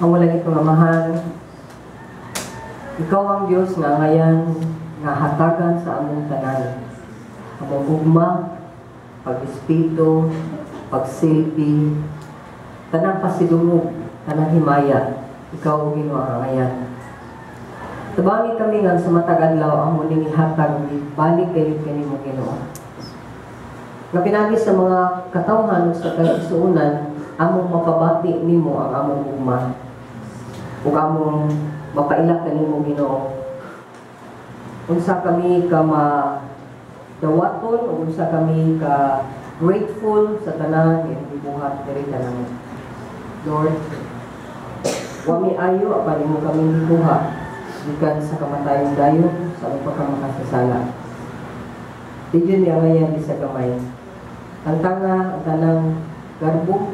Ang langit nga Amahan, ikaw ang Diyos nga angayan nga hatagan sa among tanan. Among gugma, pagrespeto, pagsilbi, tanang pasidungog, tanang himaya, ikaw, Ginoo, ang angayan. Tabangi kami nga sa matag adlaw amo ning ihatag, balik kayo kanimo, Ginoo. Nga pinaagi sa mga katawhan ug sa kaigsuonan, among mapabati nimo ang among gugma ug among mapaila kanimo, Ginoo. Unsa kami ka ma dawaton ug unsa kami ka grateful sa tanan nga imong gibuhat diri kanamo. Lord, wa mi ayo apan imo kami gikuha gikan sa kamatayon dayon sa among pagkamakasasala. Di jud mi angayan sa gamay. Tangtanga ang tanang garbo,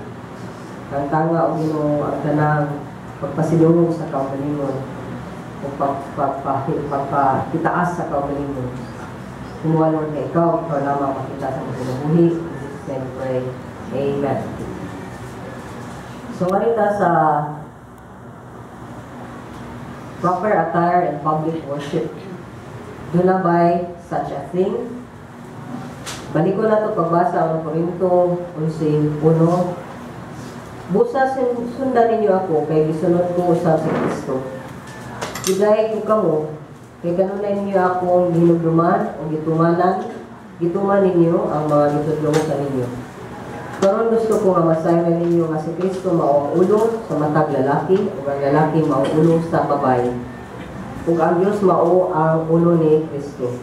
tangtanga o Ginoo ang tanang pagpasidungog sa kaugalingon o pagpakitaas sa kaugalingon. Kumuha, Lord, na ikaw lamang makita sa mga kinabuhi. In Jesus' name we pray. Amen. So, marita sa proper attire and public worship. Do not buy such a thing. Balik ko na ito pagbasa ang Korinto 11:1. "Busa sundan ninyo ako kay gisunod ko usab si Kristo. Giday ko kamo kay kanunay ninyo akong hinumduman o gitumanan, gituman ninyo ang mga gitudlo ko kaninyo. Karon gusto ko nga masayran ninyo nga si Kristo mao ang ulo sa matag lalaki ug ang lalaki mao ang ulo sa babaye. Ug ang Dios mao ang ulo ni Kristo.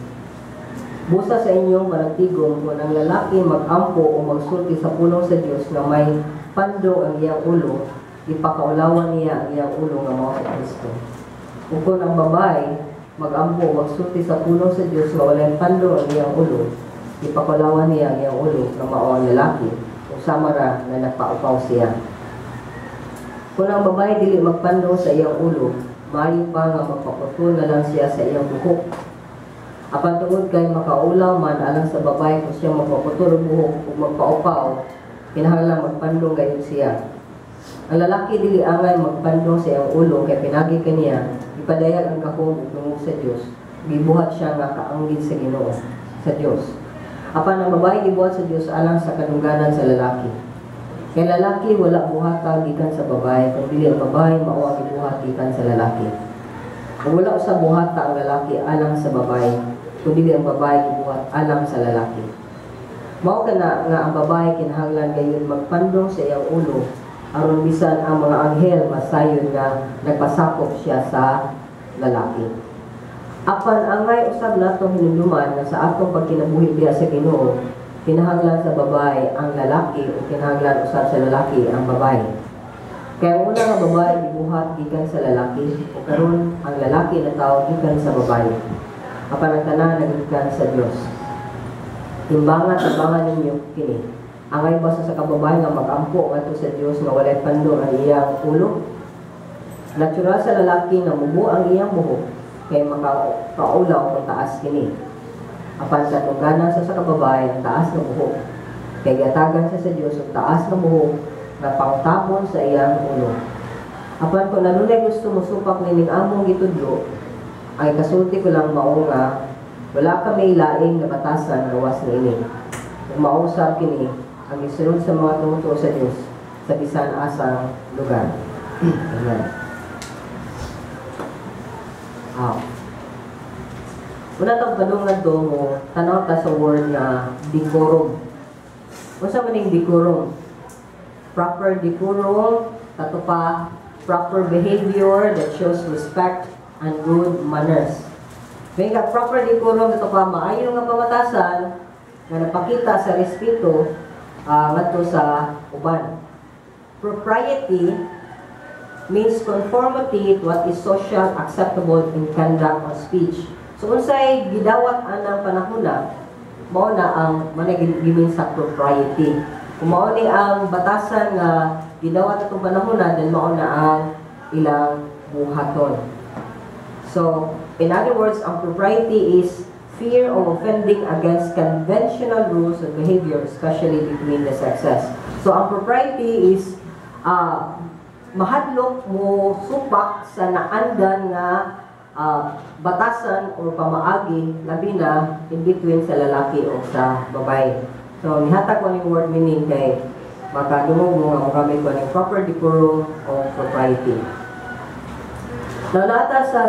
Busa sa inyong panagtigom, kung ang lalaki mag-ampo o magsulti sa pulong sa Dios nga may pandong ang iyang ulo, ipakaulawan niya ang iyang ulo nga mao si Kristo. Ug kung ang babae mag-ampo o magsulti sa pulong sa Dios nga walay pandong ang iyang ulo, ipakaulawan niya ang iyang ulo nga mao ang lalaki, o sama ra nga nagpaupaw siya. Kung ang babae dili magpandong sa iyang ulo, maayo pa nga magpaputol na lang siya sa iyang buhok. Apan tungod kay makaulaw man alang sa babae kung siya magpaputol og buhok ug magpaupaw, kinahanglan magpandong gayud siya. Ang lalaki dili angay magpandong sa iyang ulo kay pinagi kaniya ipadayag ang gahom ug dungog sa Dios. Gibuhat siya nga kaanggid sa Ginoo, sa Dios. Apan ang babae gibuhat sa Dios alang sa kadungganan sa lalaki. Kay lalaki wala buhata gikan sa babae, kung dili ang babae mao ang gibuhat gikan sa lalaki. Ug wala usab buhata ang lalaki alang sa babae, kung dili ang babae gibuhat alang sa lalaki. Mao kana nga ang babae kinahanglan gayud magpandong sa iyang ulo aron bisan ang mga anghel masayon nga nagpasakop siya sa lalaki. Apan angay usab natong hinumduman nga sa atong pagkinabuhi diha sa Ginoo, kinahanglan sa babae ang lalaki o kinahanglan usab sa lalaki ang babae. Kaya ang una nga babae gibuhat gikan sa lalaki o karon ang lalaki natawo gikan sa babae. Apan ang tanan nagikan sa Dios. Timbangan, timbangan ninyo kini. Angay ba sa kababae nga mag-ampo ngadto sa Dios nga walay pandong ang iyang ulo? Natural sa lalaki nga mubo ang iyang buhok kay makakaulaw kung taas kini. Apan sa tungganan sa kababae ang taas nga buhok, kay gatagan siya sa Dios og taas nga buhok nga pangtapon sa iyang ulo. Apan kung nanunay gusto mosupak nining among gitudlo, ay kasulti ko lang mao nga wala kami laing nga batasan gawas niini. Ug mao usab kini ang gisunod sa mga tumutuo sa Dios sa bisan asang lugar. Amen. Ah. Una tong padungan to mo, tanaw ta sa word nga decorum. Unsa man ning decorum? Proper decorum, kato pa proper behavior that shows respect and good manners. May ka proper decorum, ito pa maayo nga pamatasan nga napakita sa respeto ngadto sa uban. Propriety means conformity to what is social acceptable in conduct or speech. So unsay gidawat anang panahona, mao na ang manay gimean sa propriety. Kung mao ni ang batasan nga gidawat atong panahona, then mao na ang ilang buhaton. So, in other words, ang propriety is fear of offending against conventional rules of behavior, especially between the sexes. So, ang propriety is mahadlok mo supak sa naandan nga batasan o pamaagi, labi na in between sa lalaki o sa babae. So nihatag ko ning word meaning kay makadungog mo nga mogamit ko ning proper decorum o propriety. Now, naa ta sa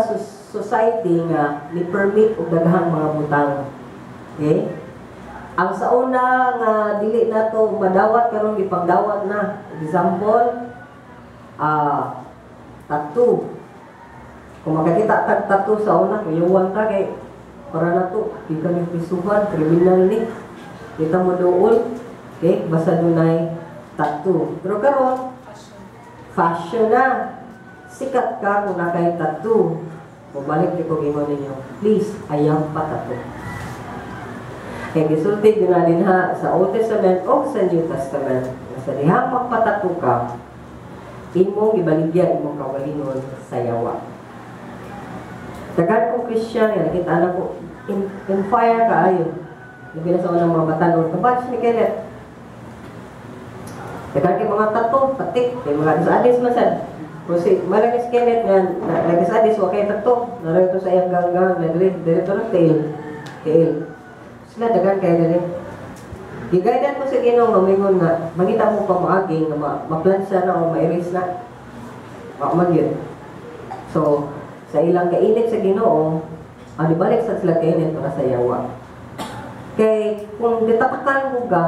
society nga ni permit og daghang mga butang. Okay? Ang sa una nga dili nato madawat, karon gipangdawat na. Example, tattoo. Kung makakita tag tattoo sa una, kuyuwan ta kay para na to, di ka ni prisuhan, kriminal ni. Kita mo doon, okay, basta dunay tattoo. Pero karon fashion na. Sikat ka kung naa kay tattoo. Mubalik di ko gingon ninyo, please, ayaw pa tattoo. Kay gisulti gyud na dinha sa Old Testament o sa New Testament, nga sa dihang magpa-tattoo ka, imong gibaligya imong kaugalingon sa yawa. Daghan kong Christian nga nakita na ko in fire kaayo. Labi na sa unang mga batanon. Ka-batch ni Kenneth. Daghan kay mga tattoo, patik, kay mga adis man sad. Kung si malaki si Kenneth nga nag-adis wa kay tattoo, narito sa iyang ganggang na diri diri to na tail. Tail. Sila daghan kay diri. Giguidan mo sa Ginoo nga mingon nga mangita mo pamaagi nga ma-plansa na o ma-erase na. Wa man yun. So, sa ilang kainit sa Ginoo, ang ibalik sa sila kainit para sa yawa. Kay kung gitatakan mo ka,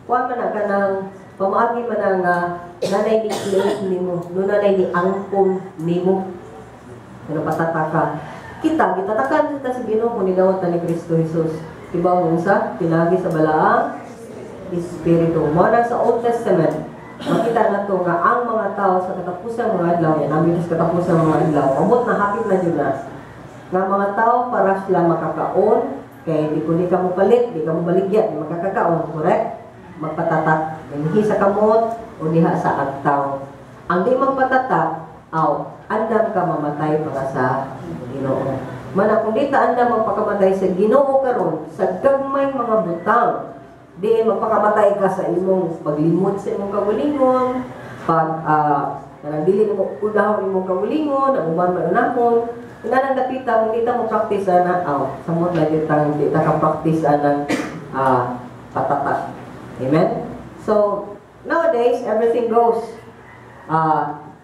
kuan man na ka ng pamaagi man na nga nanay ni claim nimo, no nanay ni angkon nimo. Ano patataka? Kita gitatakan kita sa Ginoo kung nidawat na ni Kristo Jesus. Diba mo sa pinagi sa balaang Espiritu. Mao na sa Old Testament, makita na to nga ang mga tao sa katapusan mga adlaw, yan namin sa katapusan mga adlaw, amot na hapit na jud na, nga mga tao para sila makakaon, kay di ko di ka mo palit, di ka mo baligya, di makakakaon, correct? Magpatatak, dinhi sa kamot o diha sa agtaw. Ang di magpatatak, aw, andam ka mamatay para sa Ginoo. Mana kung di ta andam magpakamatay sa Ginoo karon sa gagmay mga butang, di magpakamatay ka sa imong paglimot sa imong kaugalingon, pag kanang dili nimo unahon imong kaugalingon, ang uban may unahon, inanang dapita kung di ta mo practice ana, aw, samot na gyud tang di ta ka practice anang patatak. Amen? So, nowadays, everything goes.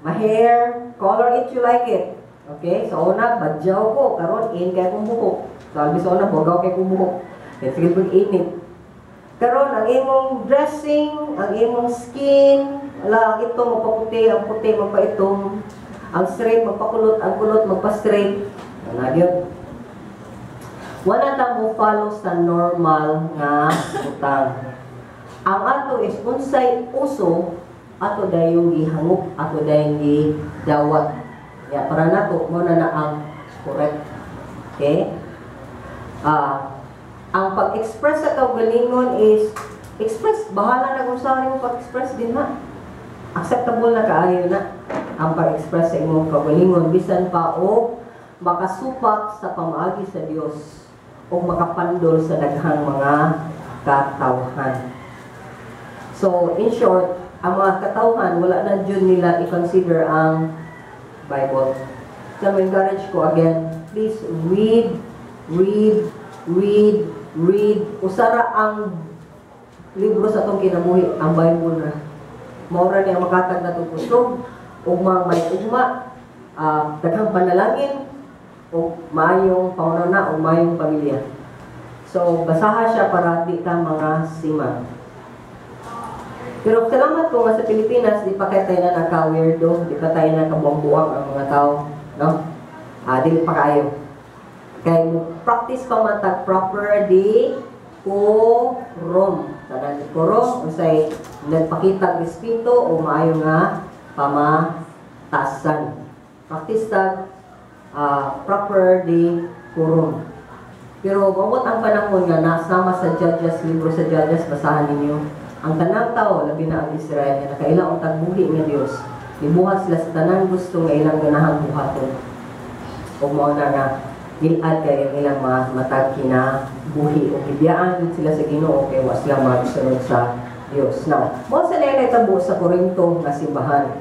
My hair, color it you like it. Okay? So, una, badyaw ko. Karon in kay kong buhok. So, albi sa una, bugaw kay kong buhok. Kaya sige pag init. Karon ang imong dressing, ang imong skin, wala, ang ito magpaputi, ang puti magpaitom, ang straight magpakulot, ang kulot magpa-straight. Ano yun? Wala ta mo follow sa normal nga butang. Ang ato is unsay uso, ato dayong gihangop, ato dayong gidawat. Ya, para nato mo na na ang correct. Okay? Ang pag-express sa kaugalingon is express, bahala na kung saan mo pag-express din ha. Acceptable na kaayo na ang pag-express sa imong kaugalingon bisan pa o makasupak sa pamaagi sa Dios o makapandol sa daghang mga katawhan. So, in short, ang mga katawhan, wala na jud nila i-consider ang Bible. So, encourage ko again, please read, read, read, read. Usara ang libro sa atong kinabuhi, ang Bible na. Maura niya makatag na itong kusog, ugma may ugma, daghang panalangin, o maayong paunana, o maayong pamilya. So, basaha siya para di ta mga sima. Pero salamat ko nga sa Pilipinas, di pa kay tayo na naka-weirdo, di pa tayo nakabuang-buang ang mga tao, no? Dili pa kayo. Kay mo practice pa man tag proper decorum. Kanang decorum, unsay nagpakita respeto o maayo nga pamatasan. Practice tag proper decorum. Pero maabot ang panahon nga nasama sa Judges, libro sa Judges, basahan ninyo. Ang tanang tao, labi na ang Israel, nga nakaila og tagbuhi nga Dios, gibuhat sila sa tanang gusto nga ilang ganahang buhaton. Ug mao na nga gilad kay ang ilang mga matag kinabuhi ug gibiyaan gid sila sa Ginoo kay wa sila magsunod sa Dios. Now, mao sa nahitabo sa Corinto nga simbahan.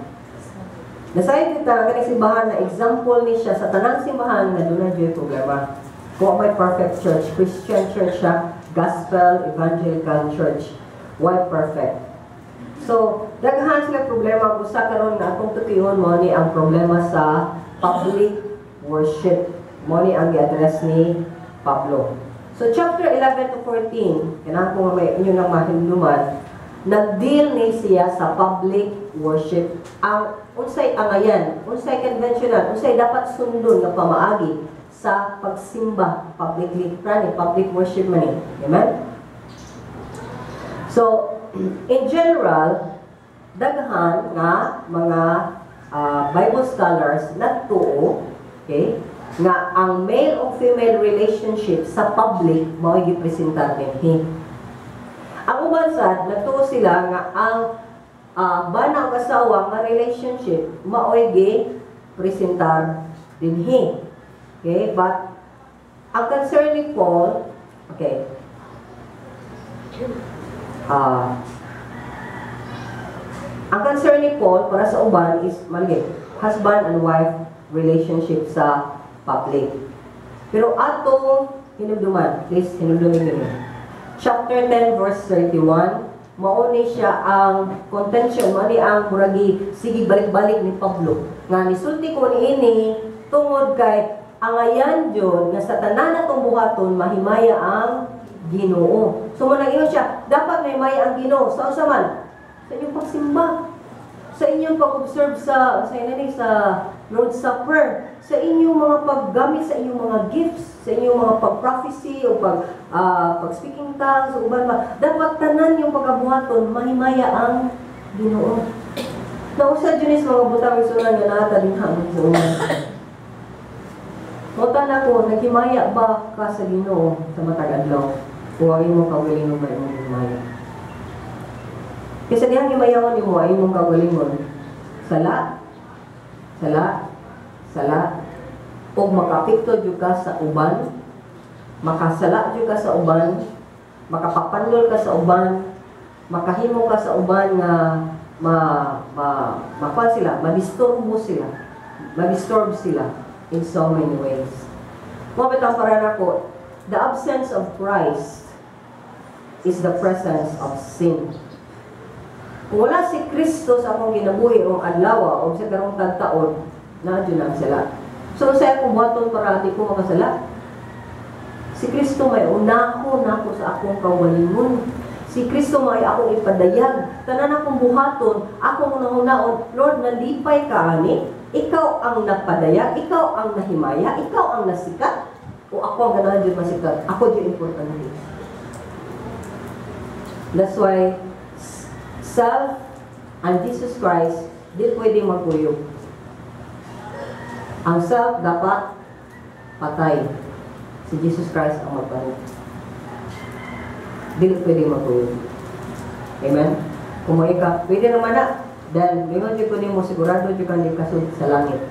Nasayod kita ang kaning simbahan na example ni siya sa tanang simbahan nga duna jud problema. Kung may perfect church, Christian church siya, gospel, evangelical church. Why perfect? So, daghan sila problema. Usa karon nga atong tukion mo ni ang problema sa public worship. Mo ni ang gi-address ni Pablo. So, chapter 11 to 14, kailangan ko nga may inyo nang mahinumduman, nag-deal ni siya sa public worship. Ang unsay angayan, unsay conventional, unsay dapat sundon nga pamaagi sa pagsimba publicly, prani public worship man ni. Amen? So, in general, daghan nga mga Bible scholars nagtuo, okay, nga ang male o female relationship sa public mao gipresentar dinhi. Ang uban sad nagtuo sila nga ang bana ug asawa nga relationship mao'y gi-presentar dinhi. Okay, but ang concern ni Paul, okay, ang concern ni Paul para sa uban is malagi, husband and wife relationship sa public. Pero atong hinumduman, please hinumdumin ninyo. Chapter 10 verse 31, mao ni siya ang contention, mao ni ang muragi sige balik-balik ni Pablo. Nga nisulti ko niini tungod kay angayan jud nga sa tanan natong buhaton mahimaya ang Ginoo. So mo nang ingon siya, dapat mahimaya ang Ginoo sa unsa man? Sa inyong pagsimba, sa inyong pag-observe sa inani sa Lord's Supper, sa inyong mga paggamit sa inyong mga gifts, sa inyong mga pag-prophecy o pag speaking tongues o uban pa. Dapat tanan yung pagkabuhaton mahimaya ang Ginoo. Nausa jud is mga butang isuran nga naa ta dinha sa una. Mota na ko, naghimaya ba ka sa Ginoo sa matag adlaw? Kung ang imong kaugalingon ba imong himaya? Kasi dihang himayawan nimo ay imong kaugalingon, sala, sala, sala, ug makaapekto jud ka sa uban, makasala jud ka sa uban, makapapandol ka sa uban, makahimo ka sa uban nga ma ma makuan sila, madisturbo sila, madisturb sila in so many ways. Mao bitaw para nako, the absence of Christ is the presence of sin. Kung wala si Kristo sa akong kinabuhi o adlaw o sa karong tagtaon, naa jud na ang sala. So, sa akong buhaton para di ko makasala? Si Kristo may unahon nako sa akong kaugalingon. Si Kristo may akong ipadayag. Tanan akong buhaton, akong unahunaon, "Lord, nalipay ka ani? Ikaw ang napadayag, ikaw ang nahimaya, ikaw ang nasikat, o ako ang ganahan jud masikat? Ako jud importante." That's why self and Jesus Christ di pwede magkuyog. Ang self dapat patay. Si Jesus Christ ang magpano. Dili pwede magkuyog. Amen? Kung may ka, pwede naman na. Then, mingon jud ko nimo, sigurado jud kang di kasud sa langit.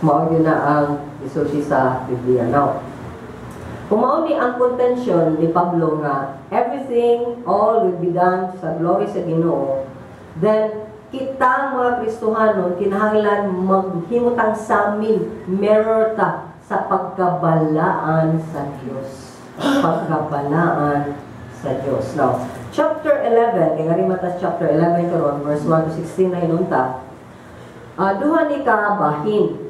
Mao jud na ang isulti sa Biblia. Now, kung mao ni ang contention ni Pablo nga everything, all will be done sa glory sa Ginoo, then kitang mga Kristohanon kinahanglan maghimutang samin, mirror ta sa pagkabalaan sa Dios. Pagkabalaan sa Dios. Now, chapter 11, kay nga matas chapter 11 karon, verse 1 to 16 na hinunta. Duha ni ka bahin.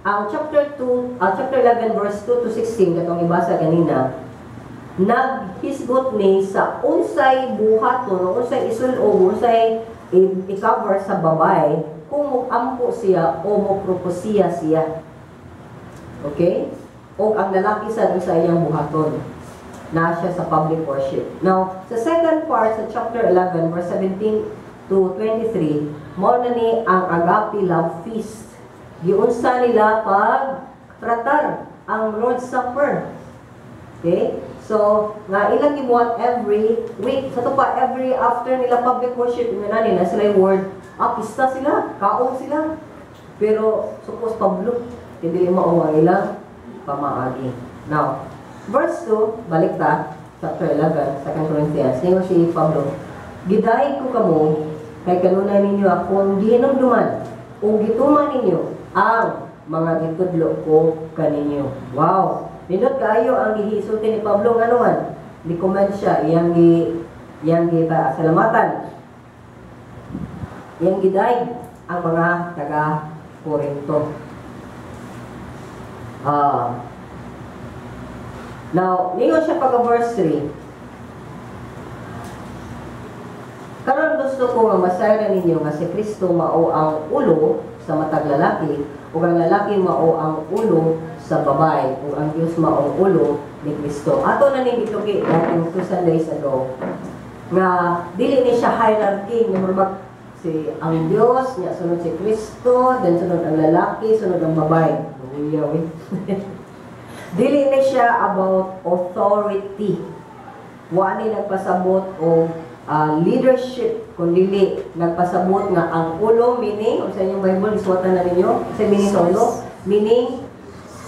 Ang chapter 2, chapter 11 verse 2 to 16 katong ibasa ganina, naghisgot ni sa unsay buhaton o unsay isul-ob, unsay i-cover sa babae kung mo-ampo siya o mo-propose siya. Okay? O ang lalaki sa sa iyang buhaton na siya sa public worship. Now, sa second part, sa chapter 11, verse 17 to 23, mao na ni ang agape love feast. Giunsa nila pag tratar ang Lord's Supper. Okay? So, nga ilang gibuhat every week. Sa to pa, every after nila public worship, nga nila sila yung word, pista sila, kaon sila. Pero, suppose Pablo, hindi mao ang ilang pamaagi. Now, verse 2, balik ta, chapter 11, 2 Corinthians, ningon si Pablo, "Gidayeg ko kamo Kay kanunay ninyo akong gihinumduman ug gituman ninyo ang mga gitudlo ko kaninyo. Wow! Nindot kaayo ang gihisulti ni Pablo, ngano man ni-commend siya, iyang gi salamatan, iyang gidayeg ang mga taga Korinto. Now, ningon siya pagka verse 3. Karon gusto ko nga masayran ninyo nga si Kristo mao ang ulo sa matag lalaki, ug ang lalaki mao ang ulo sa babae, ug ang Dios mao ang ulo ni Kristo. Ato na ning gituki natin 2 Sundays ago nga dili ni siya hierarchy nga murag si ang Dios nya sunod si Kristo, then sunod ang lalaki, sunod ang babae. Uyaw eh. Dili ni siya about authority. Wa ni nagpasabot og leadership, kundi nagpasabot nga ang ulo, meaning sa inyong Bible, isuwatan na ninyo sa meaning sa ulo, meaning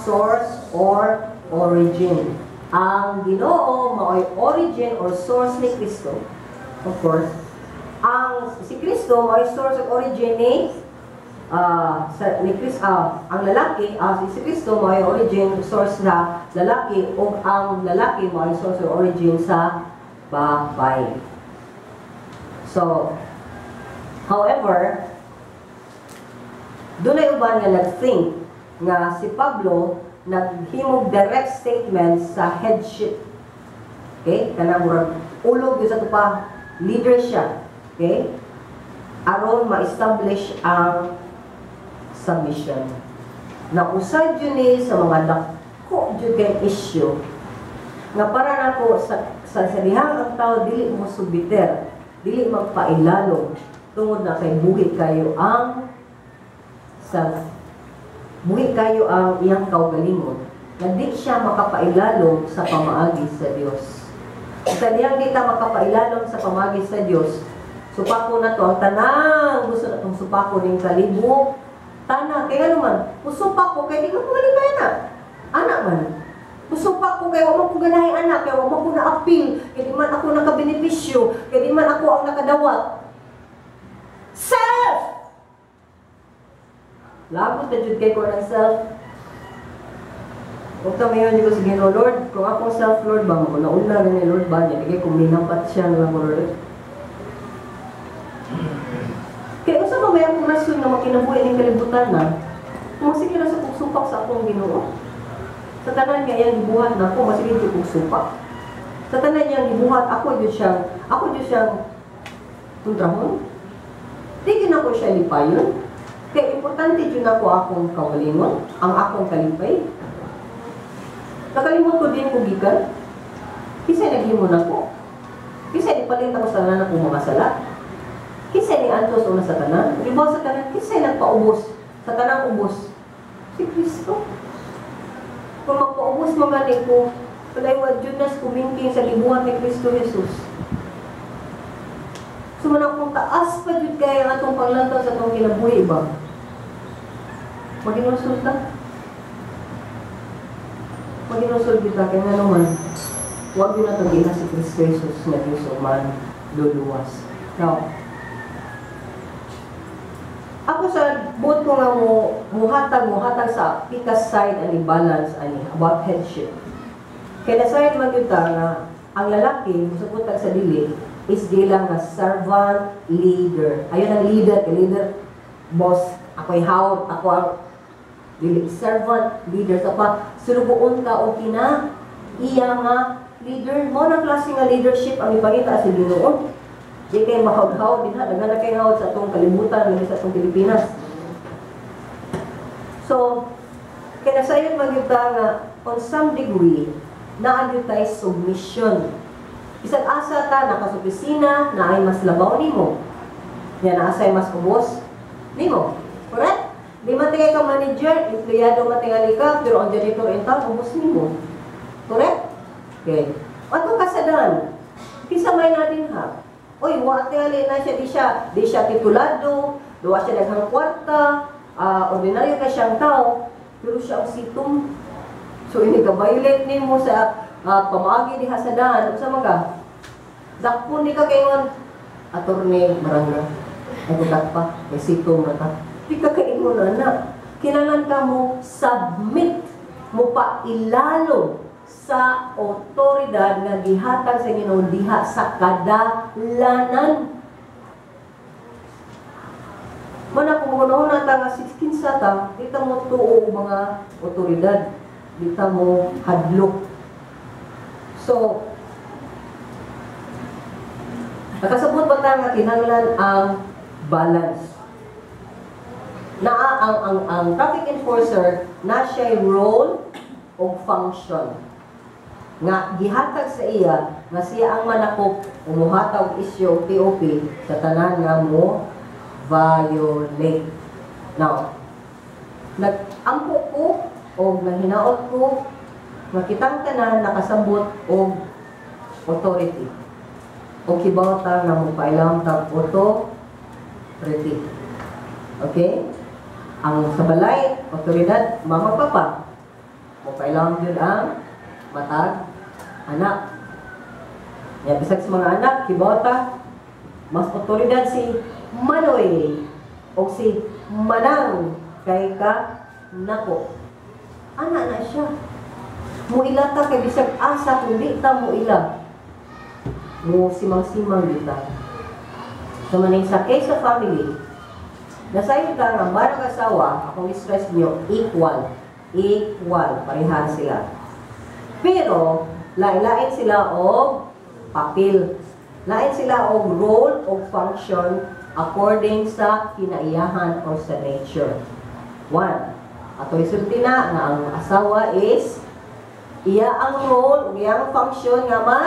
source or origin. Ang Ginoo mao'y origin or source ni Kristo. Of course, ang si Kristo mao'y source or origin ni sa ni Chris, ang lalaki, si Kristo mao'y origin, source sa lalaki, ug ang lalaki mao'y source or origin sa babae. So, however, dunay uban nga nag-think nga si Pablo naghimog direct statement sa headship. Okay? Kanang murag ulog gyud sa tupa, leader siya. Okay? Aron ma-establish ang submission. Nausad yun ni sa mga dako jud kay issue nga para nako sa dihang ang tao dili mo subiter, dili magpailalom, tungod na kay buhi kayo ang self, buhi kayo ang iyang kaugalingon na di siya makapailalom sa pamaagi sa Dios. Sa dihang di ta makapailalom sa pamaagi sa Dios, supako na to ang tanang gusto na tong supako ning kalibo tana. Kay ano man, musupak ko kay di ko malipay na anak man, musupak ko kay wa man ko ganahi anak, kay wa man ko na-appeal, kay di man ako nakabenepisyo, kay di man ako ang nakadawat. Self! Lagot na jud kay ko ng self. Huwag ta mayon ko sa Ginoo, "Lord, kung akong self, Lord, ba, kung nauna gani, Lord, ba, niya, bigay kung minampat siya nga ko, Lord." Kaya unsa ba may akong rason nga makinabuhi ning kalibutan na? Kung masige na sa kong sa akong Ginoo. Sa tanan nga iyang gibuhat nako, masige jud kong supak. Sa tanan niyang gibuhat, ako jud siyang kontrahon. Di gyud ako siya lipayon. Kaya importante jud nako akong kaugalingon, ang akong kalipay. Nakalimot ko din ko gikan. Kinsa naghimo nako? Kinsa ipalit ako sa tanan akong mga sala? Kinsa ni antos una sa tanan? Ibaw sa tanan, kinsa nagpaubos sa tanang ubos? Si Kristo. Kung magpaubos man gani ko, walay wa jud nas kumingking sa gibuhat ni Kristo Jesus. So man kung taas pa jud kay ang atong panglantaw sa atong kinabuhi ba? Maginusol ta. Maginusol kita kay nga naman, huwag yun nato giila si Kristo Jesus nga Diyos o man luluwas. Now, ako sa buot ko nga mo muhatag sa pikas side ani, balance ani about headship. Kay nasayon man gyud ta nga ang lalaki musabot sa dili is dila nga servant leader. Ayon ang leader, kay leader boss, ako'y hawak, ako ang dili servant leader sa pa sulugoon ka o kina iya nga leader. Mo na klase nga leadership ang ipangita sa Ginoo. Di kay mahawd-hawd din ha, daghan na kay hawd sa atong kalibutan, labi sa atong Pilipinas. So, kay nasayon man gyud ta nga on some degree naa gyud tay submission. Bisag asa ta naka sa opisina, naay mas labaw nimo. Nya naa say mas ubos nimo. Correct? Di man tingay ka manager, empleyado man tingali ka, pero ang janitor in town, ubos nimo. Correct? Okay. Ato kasadan, kinsa may na din ha? Oy, wa tingali na siya, di siya titulado, duwa siya daghang kwarta, ordinaryo ka siyang tao, pero siya ang situm. So ini ka-violate nimo sa pamaagi diha sa daan, unsa man ka? Dakpon ni ka kayon, Attorney Maranga. Ay bugat pa, kay sito ra ka. Di ka kaingon ana. Kinahanglan ka mo submit, mo pa ilalom sa otoridad nga gihatag sa Ginoo diha sa kadalanan. Mana kung na ta nga 16 ta, di ta mo tuo mga otoridad, di ta mo hadlok. So, nakasabot ba ta nga kinahanglan ang balance? Naa ang traffic enforcer na siya role o function nga gihatag sa iya nga siya ang manakop o muhatag og isyu og TOP sa tanan nga mo violate. Now, nag-ampo ko o nahinaot ko nga kitang tanan nakasabot og authority o kibaw ta nga mopailalom tag authority. Okay? Ang sa balay, otoridad, mama, papa. Mopailalom yun ang matag anak. Ya, bisag sa mga anak, kibaw ta, mas otoridad si Manoy o si Manang kay ka nako. Ana na siya. Muila ta kay bisag asa kung di ta muila. Mo simang-simang kita. So maning sa case sa family, nasayo ka nga barang asawa, akong stress niyo, equal. Equal, parehan sila. Pero, lain-lain sila og papel. Lain sila og role o function according sa kinaiyahan or sa nature. One, ato isulti na nga ang asawa is iya ang role ug iya ang function nga ma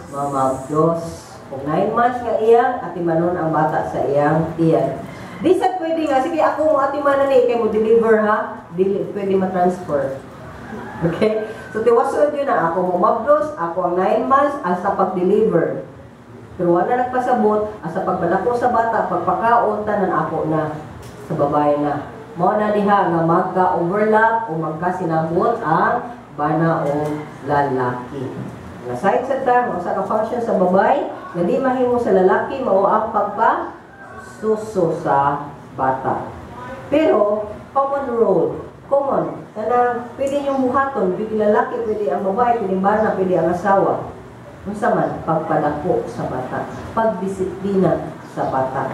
mamabdos. Kung 9 months nga iyang atimanon ang bata sa iyang tiyan. Di sad pwede nga, sige, ako mo atimanan ni, kay mo deliver ha, dili pwede ma-transfer. Okay? So tiwason yun na ako mo mabdos, ako ang 9 months asa pag-deliver. Pero wala nagpasabot, asa pagbalako sa bata, pagpakaon, tanan ako na sa babae na. Mao na diha nga magka-overlap o magkasinabot ang bana o lalaki. Nga side sa ta, usa ka function sa babae nga di mahimo sa lalaki mao ang pagpa suso sa bata. Pero common role, common kanang pwede niyong buhaton, pwede lalaki, pwede ang babae, pwede ang bana, pwede ang asawa. Unsa man pagpadako sa bata, pagdisiplina sa bata,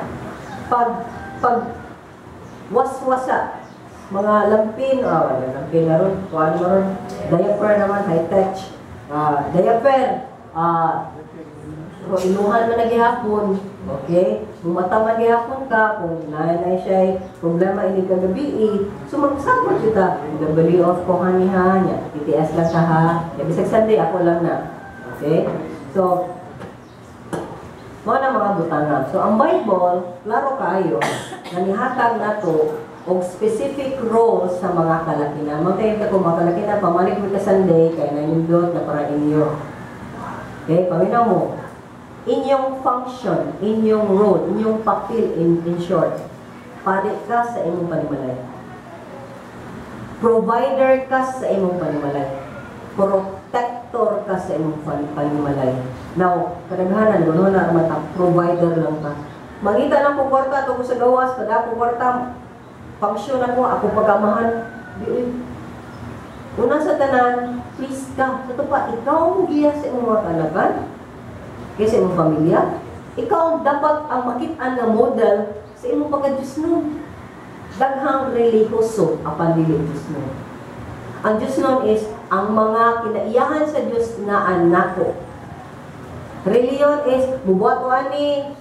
pag pag waswasa mga lampin, ah, wala lampin na ron, kuan mo ron, diaper naman, high tech, diaper, pero inuhan man na gihapon, okay? Kung mata man gihapon ka, kung naay siya problema ini kagabi, so mag-support kita. W off ko hani ha, nya, TTS lang ka ha, nya, bisag Sunday ako lang na. Okay? So, mao na mga butanga. So, ang Bible, klaro kaayo, na nihatag nato og specific role sa mga kalakinan. Magtayo ta ko mga kalakinan, pamalig mo ka Sunday, kay nanindot na para inyo. Okay, paminaw mo. Inyong function, inyong role, inyong papel in short, pari ka sa imong panimalay. Provider ka sa imong panimalay. Protector ka sa imong panimalay. Now, kadaghanan, gano'n na ang mata, provider lang ka. Mangita lang ko kwarta, ko sa gawas, kada ko kwarta, function ako, ako pagamahan. Di, uy. Una sa tanan, please ka. Sa ito pa, ikaw ang giya sa imong mga kanakan, kaysa imong pamilya. Ikaw ang dapat ang makit-an nga model sa imong pagka-Diyos nun. Daghang relihiyoso apan dili Diyos nun. Ang Diyos nun is ang mga kinaiyahan sa Diyos na anako. Religion is bubuhat ko ani,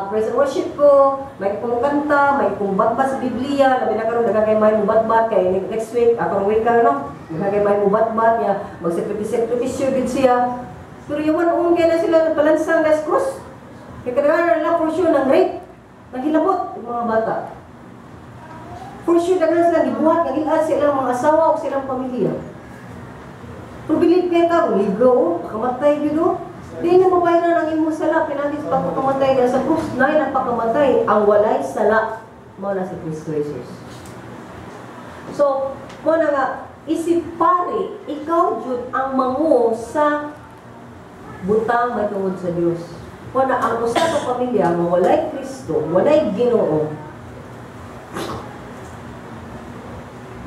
praise and worship ko, may kumukanta, may kumbatbat sa Biblia, labi na karon daghan kay may mubatbat kay next week akong week ka no, daghan kay may mubatbat ya, magsakripisyo gid siya. Pero yawan ung kay na sila nagpalansang das cross. Kay kadaghanan nila for sure ng rape, naghilabot ang mga bata. For sure daghan sila gibuhat, nagilad silang mga asawa o silang pamilya. Pero believe kay ka, libro, oh, pakamatay gyud oh. Di na mabayaran ang imong sala, pinagi sa pagpakamatay niya sa krus, na nagpakamatay, ang walay sala, mao na si Kristo Jesus. So, mao na nga, isip pare, ikaw jud ang mangu sa butang may tungod sa Dios. Kung na ang usa ka pamilya nga walay Kristo, walay Ginoo,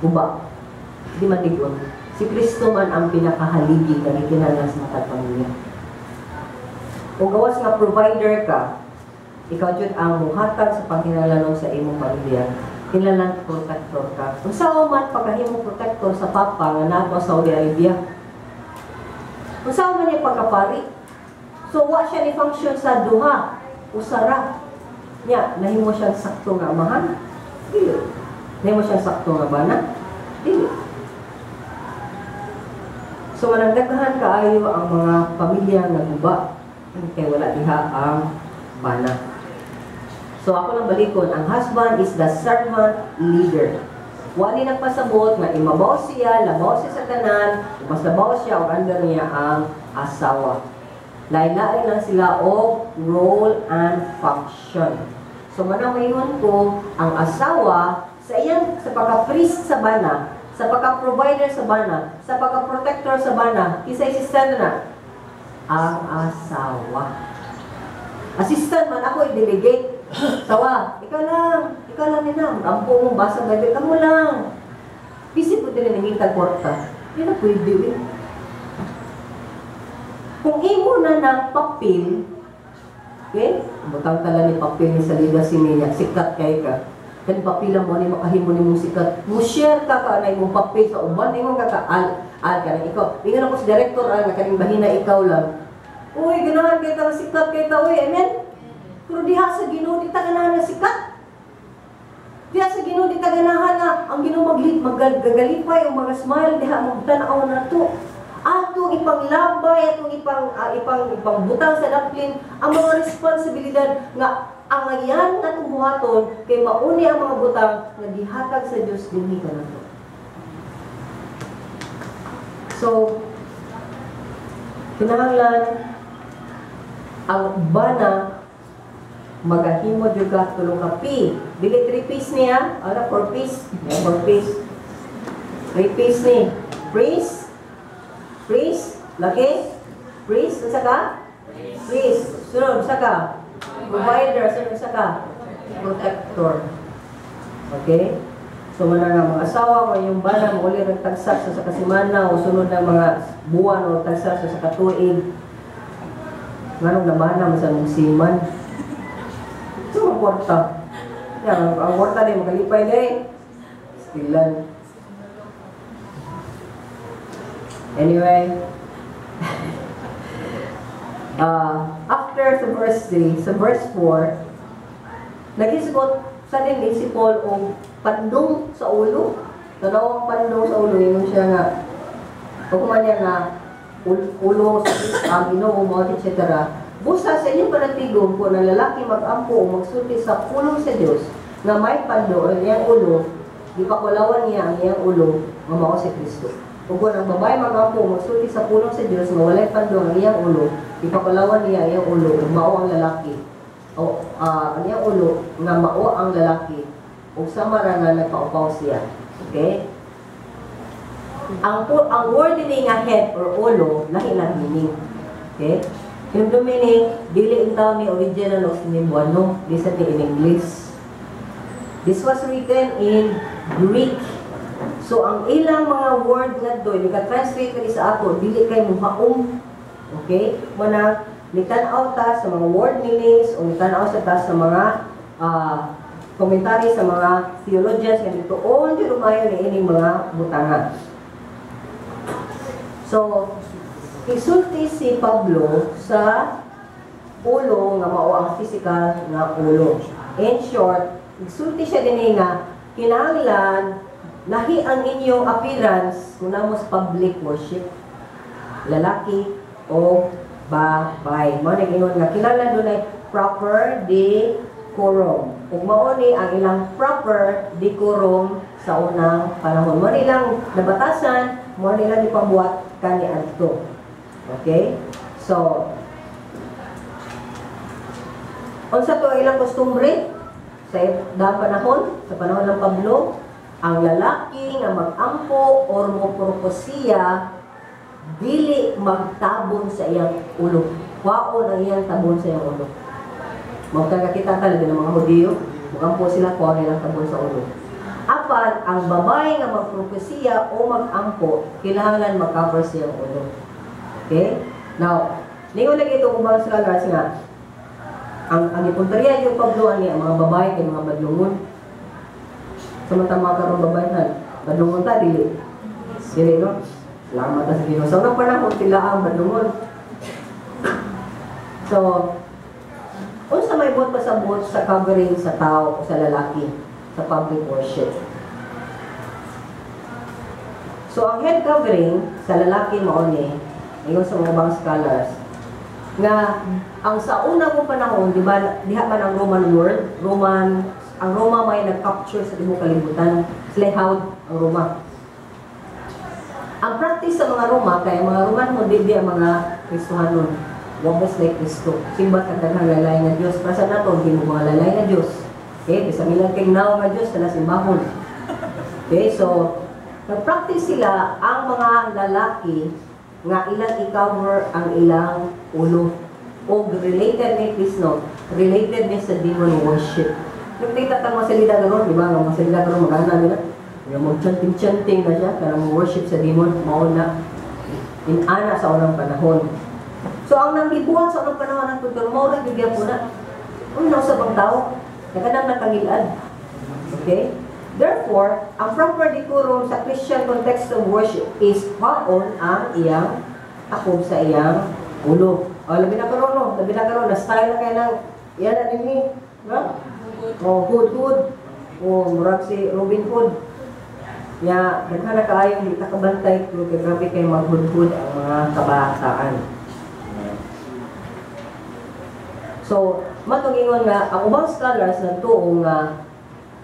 guba. Di man digon. Si Kristo man ang pinakahaligi nga gikinahanglan sa matag pamilya. O gawas nga provider ka, ikaw jud ang muhatag sa pangkinahanglanon sa imong pamilya. Kinahanglan protector ka. Unsa man pagkahimong protector sa papa nga naa sa Saudi Arabia? Unsa man niya pagkapari? So wa siya ni function sa duha, usa ra. Nya nahimo siyang sakto nga amahan? Dili. Nahimo siyang sakto nga bana? Dili. So manang daghan kaayo ang mga pamilya nga guba kay wala diha ang bana. So ako lang balikon, ang husband is the servant leader. Wa ni nagpasabot nga imabaw siya, labaw siya sa tanan, mas labaw siya o under niya ang asawa. Lain-lain lang sila og role and function. So manang maingon ko, ang asawa sa iyang sa pagka-priest sa bana, sa pagka-provider sa bana, sa pagka-protector sa bana, kinsa assistant na ang asawa. Assistant man ako i-delegate. Sawa, ikaw lang nina, ampo mo basa Bible, kamo lang. Busy po din nangitag kwarta. Di na pwede eh. Kung imo na ng papel, okay? Butang tala ni papel ni salida si niya, sikat kay ka. Kani papila mo ni makahimo ni mong sikat. Mo share ka ka na imong papel sa uban nimo ka ka al al ka na ikaw. Ingon ako sa director al nga kaning bahina ikaw lang. Uy, ganahan kay ta sikat kay ta uy, amen. Pero diha sa Ginoo di ta ganahan nga sikat. Diha sa Ginoo di ta ganahan nga ang Ginoo maglit magagalipay o mga smile diha magtan-aw na to. Atong ipanglabay, atong ipangbutang sa daplin ang mga responsibilidad nga ang ayan atong buhaton kay mauni ang mga butang nga gihatag sa Dios dinhi kanato. So kinahanglan ang bana magahimo jud ka tulo ka P. Dili 3 piece niya, ana 4 piece, 4 piece. 3 piece ni. Priest, priest, laki, priest, unsa ka? Priest. Sunod unsa ka? Provider, sunod unsa ka? Protector. Okay? So man nga mga asawa ko yung bana mo uli ng tagsa sa kasimana o sunod na mga buwan o tagsa sa katuig. Nganong nabana man sa mong siman? So, ang kwarta. Yan, ang kwarta ni makalipay na eh. Stilan. Anyway, after sa verse 3, sa verse 4, naghisgot suddenly si Paul og pandong sa ulo. Tanaw ang pandong sa ulo, yun siya nga, pagkuman niya nga, ulo sa Ginoo, mga etc. Busa sa inyong panatigom kung ang lalaki mag-ampo o magsulti sa pulong sa Dios nga may pando ang iyang ulo, gipakulawan niya ang iyang ulo nga mao si Kristo. Ug kung ang babae mag-ampo o magsulti sa pulong sa Dios nga walay pando ang iyang ulo, gipakulawan niya ang iyang ulo ug mao ang lalaki. O ang iyang ulo nga mao ang lalaki ug sama ra nga nagpaupaw siya. Okay? Ang word dinhi nga head or ulo lahi lang meaning. Okay? Yung meaning, dili intaw ni original o Cebuano, bisan ni in English. This was written in Greek. So, ang ilang mga word nga doon, nika-translate lagi sa ako, dili kay muhaom. Okay? Muna, nitan-aw ta sa mga word meanings o nitan-aw sa ta sa mga komentary sa mga theologians nga dito on jud umayo ni ining mga butanga. So, isulti si Pablo sa ulo nga mao ang physical nga ulo. In short, isulti siya dinhi nga kinahanglan lahi ang inyong appearance kung namo sa public worship, lalaki o babae. Mao nang ingon nga kinahanglan dunay proper decorum. Ug mao ni ang ilang proper decorum sa unang panahon. Mao ni ilang nabatasan, mao ni ilang ipambuhat kaniadto. Okay? So, unsa to ang ilang kostumbre sa dahang panahon, sa panahon ng Pablo, ang lalaki nga mag-ampo or moproposiya dili magtabon sa iyang ulo. Kwaon ang iyang tabon sa iyang ulo. Magkakakita ka labi ng mga Hudiyo, mugampo sila, kuha nilang tabon sa ulo. Apan, ang babae nga magpropesiya o magampo, kinahanglan mag-cover sa iyang ulo. Okay? Now, ningon lagi ito ubang scholars nga, ang ipunteriya yung Pablo ani ang mga babae kay mga badlungon. Samantang mga karong babae han, badlungon ta dili. Dili, no? Salamat ta sa Ginoo. Sa unang panahon sila ang badlungon. So, unsa may buot pasabot sa covering sa tao o sa lalaki sa public worship? So, ang head covering sa lalaki mao ni, ingon sa mga ubang scholars, nga ang sa una mong panahon, di ba, diha man ang Roman world, Roman, ang Roma may nag-capture sa tibuok kalibutan, sila hawd ang Roma. Ang practice sa mga Roma, kay ang mga Roman mo, di ang mga Kristohanon. Wa ba sila Kristo? Simba kag daghang lalay nga Dios. Para sa nato, hindi mo mga lalay nga Dios. Okay, bisa milang kay naw nga Dios, sila simbahon. Okay, so, nag-practice sila ang mga lalaki nga ilang i-cover ang ilang ulo. O related ni, please note, related ni sa demon worship. Nagtita tang masalida karon, di ba? Nga masalida karon magana nila. Nga mag-chanting-chanting na siya, kanang worship sa demon, mao na inana sa unang panahon. So ang nanggibuhat sa unang panahon ng kultura, mao ra gyud po na. Una sa bang tao, nakanang nakangilad. Okay? Therefore, ang proper decorum sa Christian context of worship is kwaon ang iyang takog sa iyang ulo. O, labi na karon, no? Labi na karon, na style na kayo ng, yan na dinhi. No? O, hood hood. O, murag si Robin Hood. Ya, daghan na kaayong di ta kabantay pero kay grabe kay maghud-hud ang mga kabataan. So, matong ingon nga ang ubang scholars nagtuo nga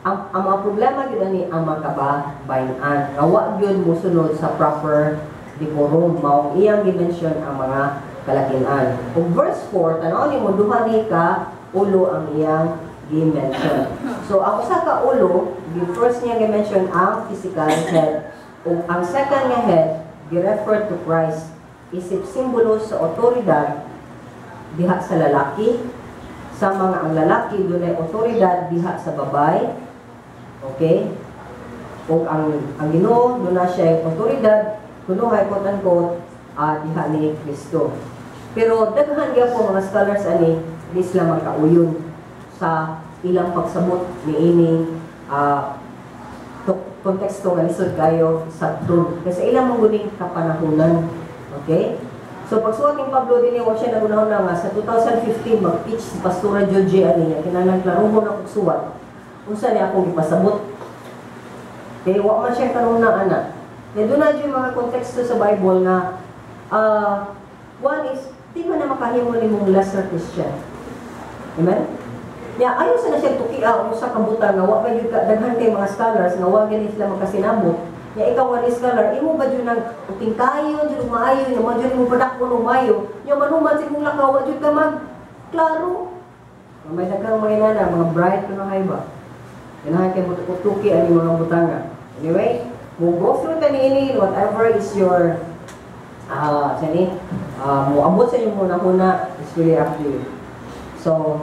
ang mga problema gyud ani ang mga kababayen-an nga wa gyud mosunod sa proper decorum, mao iyang gi-mention ang mga kalakinan. Ug verse 4, tan-aw nimo, duha ni ka ulo ang iyang gi-mention. So ang usa ka ulo, the first niya gi-mention ang physical head ug ang second nga head gi-refer to Christ isip simbolo sa otoridad diha sa lalaki, sa mga ang lalaki dunay otoridad diha sa babae. Okay? Ug ang Ginoo duna siya otoridad kunuhay, quote unquote, diha ni Kristo. Pero daghan gyapon mga scholars ani di sila magkauyon sa ilang pagsabot niining konteksto nga lisod kayo sabton kasi ilang mong guning kapanahunan. Okay? So pagsuwat ni Pablo dinhi, wa siya nagunahon na nga sa 2015 mag-teach si Pastora Joje ani niya kinahanglan klarohon ang suwat unsa niya akong gipasabot. Kay wa man siya kanuna ana. Kay doon na yung mga konteksto sa Bible nga one is di man na makahimo nimong lesser Christian. Amen? Ya, ayo sa na siya tukia ang usa ka butang nga wa pa gyud ka daghan kay mga scholars nga wa gani sila magkasinabot. Ya, ikaw nga ni scholar, imo ba jud nang utingkayon jud maayo, imo jud mo padakon og maayo, nya manuman sa imong lakaw wa jud ka mag klaro. May daghang mga inana, mga bright kuno hay ba. Ganahan kay mo tuki ani mga butanga. Anyway, mo go through ta niini, whatever is your sani mo abot sa inyong huna-huna is really up to you. So,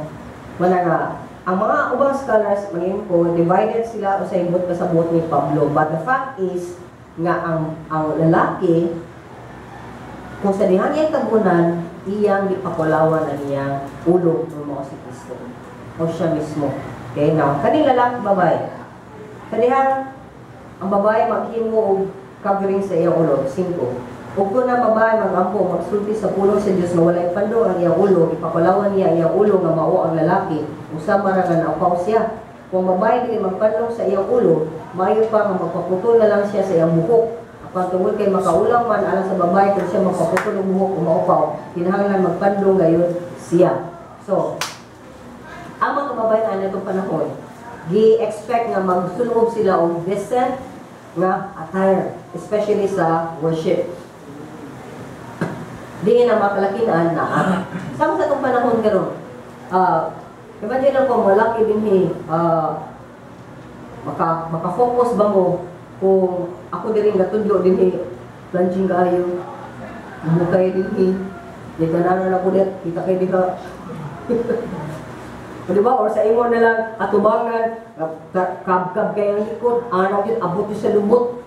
wala nga ang mga ubang scholars mangin ko divided sila sa ibot kasabot ni Pablo, but the fact is nga ang lalaki kung sa dihang iyang tabunan iyang gipakulawan ang iyang ulo ng mao si Kristo o siya mismo. Okay, now kaning lalaki babae sa dihang ang babae maghimo og covering sa iyang ulo, 5. Ug kung ang babae magampo, magsulti sa pulong sa Dios nga walay pandong ang iyang ulo, ipakulawan niya ang iyang ulo nga mao ang lalaki, usa man ra nga naupaw siya. Kung ang babae dili magpandong sa iyang ulo, maayo pa nga magpaputol na lang siya sa iyang buhok. Apan tungod kay makaulang man alang sa babae kung siya magpaputol og buhok o maupaw, kinahanglan magpandong gayon siya. So, ang mga kababayen ana itong panahon, gi-expect nga magsulob sila og decent nga attire, especially sa worship. Di na makalakinan na. Sama sa itong panahon karon. Imagine lang kung malaki dinhi, maka-focus ba mo kung ako diri gatudlo dinhi, plunging kaayo, bukay dinhi, Di ka na ko diha, kita kay diha. O, di ba? Or sa imo na lang, atubangan, kabkab kayo ang likod, ano yun, abot yun sa lumot.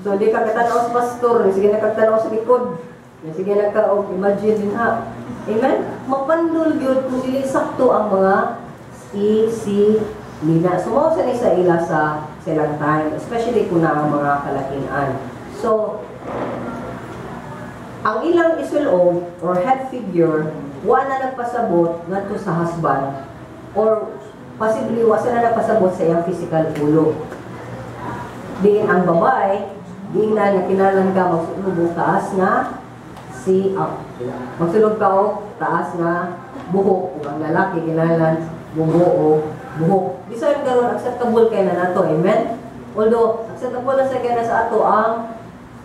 So, di ka katanaw sa pastor, sige na katanaw sa likod. Sige na ka, og imagine din ha. Amen? Mapandol yun kung dili sakto ang mga isi nila. So, mao sa ni sa ila sa silang time, especially kung na ang mga kalakinan. So, ang ilang isulob or head figure, wa na nagpasabot ngadto sa husband or possibly wa sa na nagpasabot sa iyang physical ulo. Diin ang babae, giingnan nga kinahanglan ka magsulob og taas nga si magsulog ka og taas nga buhok ug ang lalaki kinahanglan bubo o buhok. Bisan karon, acceptable kay na nato, amen? Although acceptable na sa kay na sa ato ang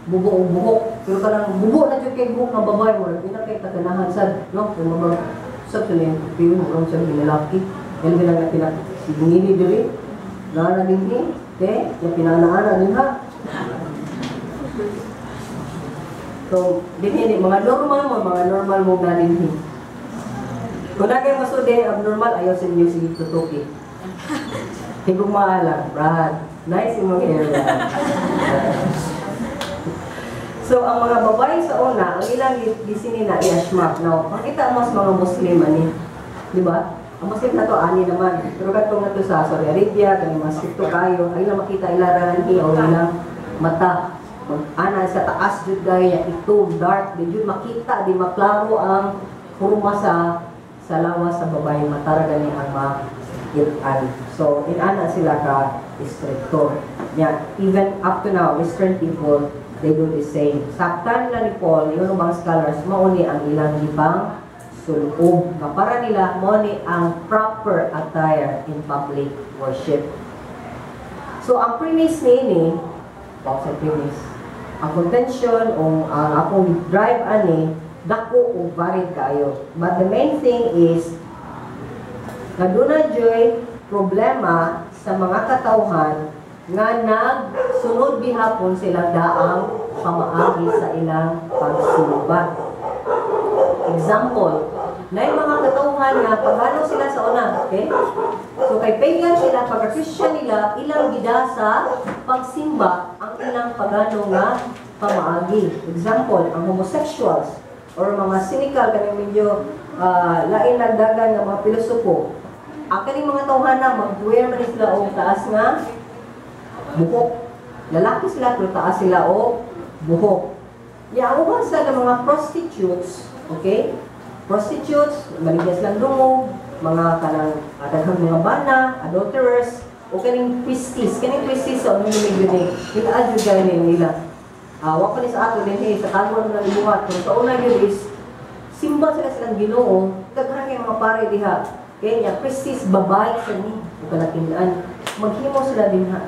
bubo o buhok, pero kanang bubo na jud kay buhok nga babae mo, di na kay kaganahan sad, no? Kung mga sab sa niyang piyo mo sa lalaki, yan bilang na pina signgili diri, na na dinhi, te, yung pinanaana din ha. So, dinhi mga normal mo na dinhi. Kung na kayo masudi, abnormal, ayaw sa inyo, sige tutuki. Higugmaa lang, Brad. Nice imong hair, Brad. So, ang mga babae sa una, ang ilang gisini na i-ashmak. Now, makita mo sa mga Muslim, ani. Di ba? Ang Muslim na to, ani naman. Pero katong na to sa Saudi Arabia, kani mga stricto kayo, ay lang makita ilaran o ilang mata. Mag-ana sa taas jud gaya, itom, dark, di jud makita, di maklaro ang forma sa lawas sa babae, matara gani ang makitaan. So, inana sila ka stricto. Yeah, even up to now, Western people, they do the same. Saktan na ni Paul, yung mga scholars, mao ni ang ilang gipang suloob. Nga para nila, mao ni ang proper attire in public worship. So, ang premise niini, wow, sa premise, ang contention o ang akong drive ani, dako o varied kayo. But the main thing is, nga doon joy problema sa mga katawhan nga nagsunod gihapon silang daang pamaagi sa ilang pagsimba. Example, na yung mga katawhan nga pagano sila sa una, okay? So kay pagan sila, pagka-Christian nila, ilang gida sa pagsimba ang ilang pagano nga pamaagi. Example, ang homosexuals or mga cynical kaning medyo lain nagdagan nga mga pilosopo. Ang kaning mga tawhana mag-wear man sila og taas nga buhok. Lalaki sila pero taas sila og buhok. Ya, uban sa mga prostitutes, okay? Prostitutes, maligya silang dungog, mga kanang daghang mga bana, adulterers, o kaning priestess, kaning priestess sa unang medyo ni, nila jud gani nila. Wa pa ni sa ato dinhi sa kalwan na libuhat. Pero sa una gyud is simba sila silang Ginoo, daghan kay mga pare diha. Kaya niya, priestess babae sa ni, o kalakinan, maghimo sila dinha.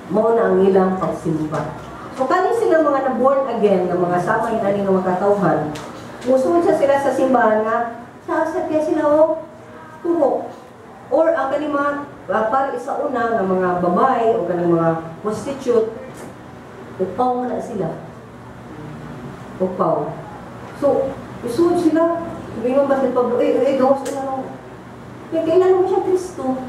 Mao na ang ilang pagsimba. So kani sila mga na born again nga mga sama ani nga mga katawhan, musunod sa sila sa simbahan nga taas kaya sila og tuhok. Or ang kaning mga pare sa una nga mga babae o kaning mga prostitute, upaw na sila. Upaw. So, isunod sila. Sabihin ba si Pablo, eh, eh, gawas na lang. Kaya kailan mo siya Kristo?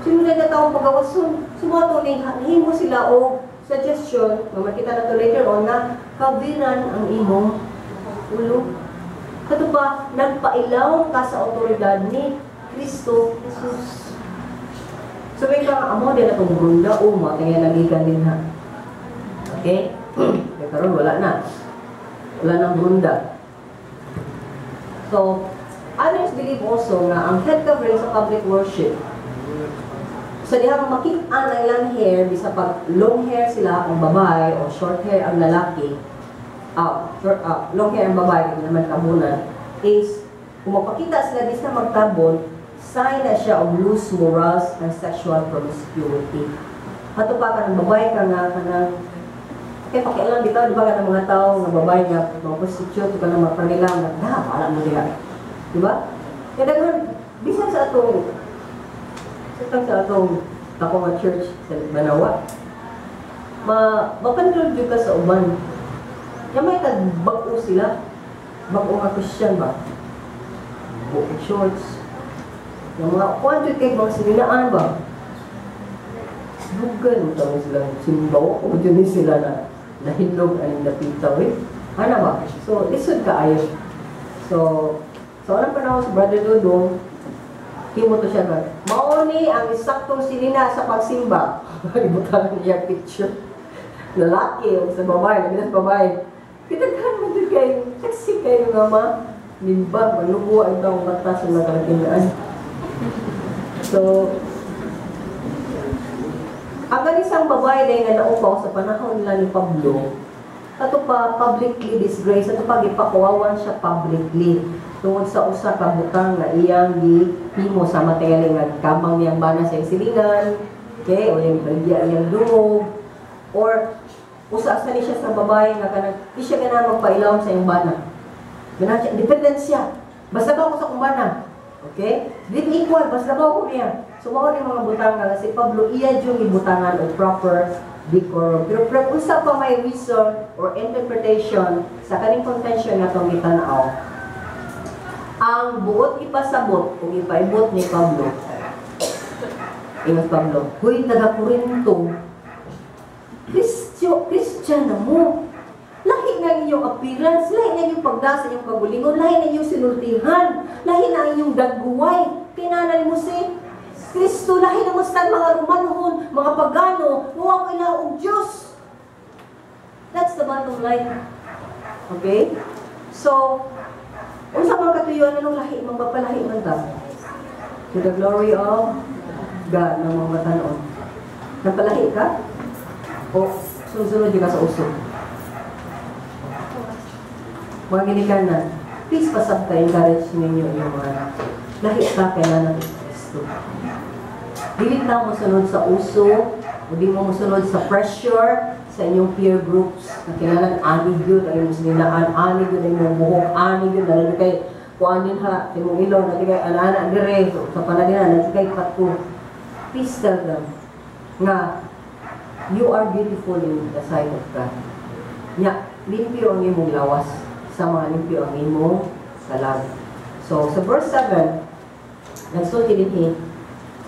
Sino na taong pagawason? Sumato ni nahimo sila og suggestion, nga makita na to later on, na kabiran ang imong ulo. Kato pa, nagpailaw ka sa otoridad ni Kristo Jesus. So may ka amo din atong runda o mga nagikan din ha. Okay? Kaya karon wala na. Wala nang runda. So, others believe also nga ang head covering sa public worship, so dihang makita ang ilang hair, bisa pag long hair sila ang babae o short hair ang lalaki, short, long hair ang babae, hindi naman tabunan, is kung magpakita sila di sa magtabon, sign na siya of loose morals and sexual promiscuity. Ato pa kanang babae ka nga kanang kay pakialam bitaw, di ba, kanang mga tao nga babae nga mga prostitute kanang mga pranila nga na wala mo diha. Di ba? Kaya daghan bisan sa atong ako nga church sa Banawa, ma mapandol jud ka sa uban. Nya may tag bag-o sila. Bag-o nga Christian ba? Buok shorts. Yung mga kuan jud kay mga sininaan ba? Dugay mo tawag sila simbaw o jud ni sila na nahilog aning dapita we. Ana ba? So lisod kaayo. So sa unang panahon sa Brother Dudong, himo to siya ba? Mao ni ang eksaktong sinina sa pagsimba. Ibutangan niya picture. Lalaki o sa babae, labi na sa babae. Kitaghan mo jud kay sexy kayo nga ma. Nimba, malubo ang taong mata sa mga kalakinaan. So, ang kanisang babae dahil nga naupaw sa panahon nila ni Pablo, ato pa publicly disgrace, ato pa gipakuwawan siya publicly tungod sa usa ka butang nga iyang gihimo sa materyal nga kamang niyang bana sa iyang silingan, okay, o iyang baligya iyang dungog, or usa sa ni siya sa babae nga kanang di siya ganahan magpailawom sa iyang bana. Ganahan siya, independent siya. Basta ba ako sa akong bana? Okay? Dili equal, basta ba ako niya. So mao ni mga butang nga si Pablo iya jud gibutangan og proper decorum. Pero unsa pa may reason or interpretation sa kaning contention nga atong gitan-aw? Ang buot ipasabot o ipaibot ni Pablo. Ingon Pablo, "Huy, taga Corinto, Christian na mo. Lahi na ang inyong appearance, lahi na inyong pagda sa inyong kagulingon, lahi na inyong sinultihan, lahi na ang inyong dagguway. Kinahanglan mo si Kristo, lahi na mo sa mga Romanhon, mga pagano, wa mo ila og Diyos." That's the bottom line. Okay? So, unsa man katuyuan, anong lahi, magpapalahi man ta? To the glory of God ng mga matanon. Napalahi ka? O sunod ka sa uso? Mga ginikanan, please pasabta, encourage ninyo yung mga anak. Lahi ka kailangan ng Kristo. Dili ta mo sunod sa uso, o di mo mosunod sa pressure sa inyong peer groups na kinahanglan ani gyud ang imong sininaan, ani gyud ang imong buhok, ani gyud na kay kuanin ha, imong ilong na kay ana dire so, sa palagay na kay patko. Please tell them nga you are beautiful in the sight of God. Nya, limpyo ang imong lawas sa mga limpyo ang imong kalag. So, sa verse 7, nagsulti dinhi,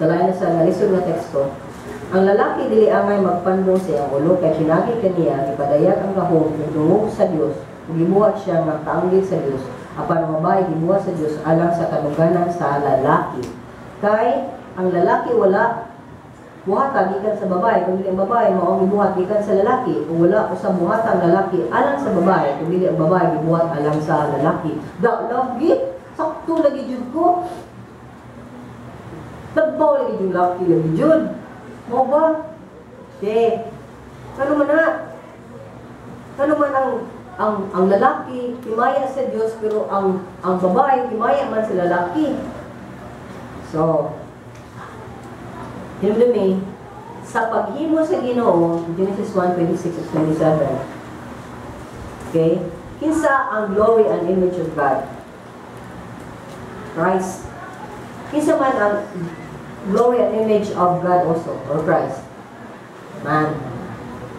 sa lain na sa nalisod nga teksto, ang lalaki dili angay magpandong sa iyang ulo kay pinagi kaniya gipadayag ang gahom ug dungog sa Dios ug gibuhat siya nga kaanggid sa Dios, apan ang babae gibuhat sa Dios alang sa kaduganan sa lalaki. Kay ang lalaki wala buhata gikan sa babae, kundi ang babae mao ang gibuhat gikan sa lalaki, ug wala usab buhata ang lalaki alang sa babae, kundi ang babae gibuhat alang sa lalaki. Da lagi sakto lagi jud ko. Labaw lagi jud, laki lagi jud. Mo ba? Okay. Ano man na? Ano man ang lalaki himaya sa Dios, pero ang babae himaya man sa lalaki. So, hinumdumi, sa paghimo sa Ginoo, Genesis 1:26 to 27. Okay? Kinsa ang glory and image of God? Christ. Kinsa man ang glory and image of God also, or Christ? Man.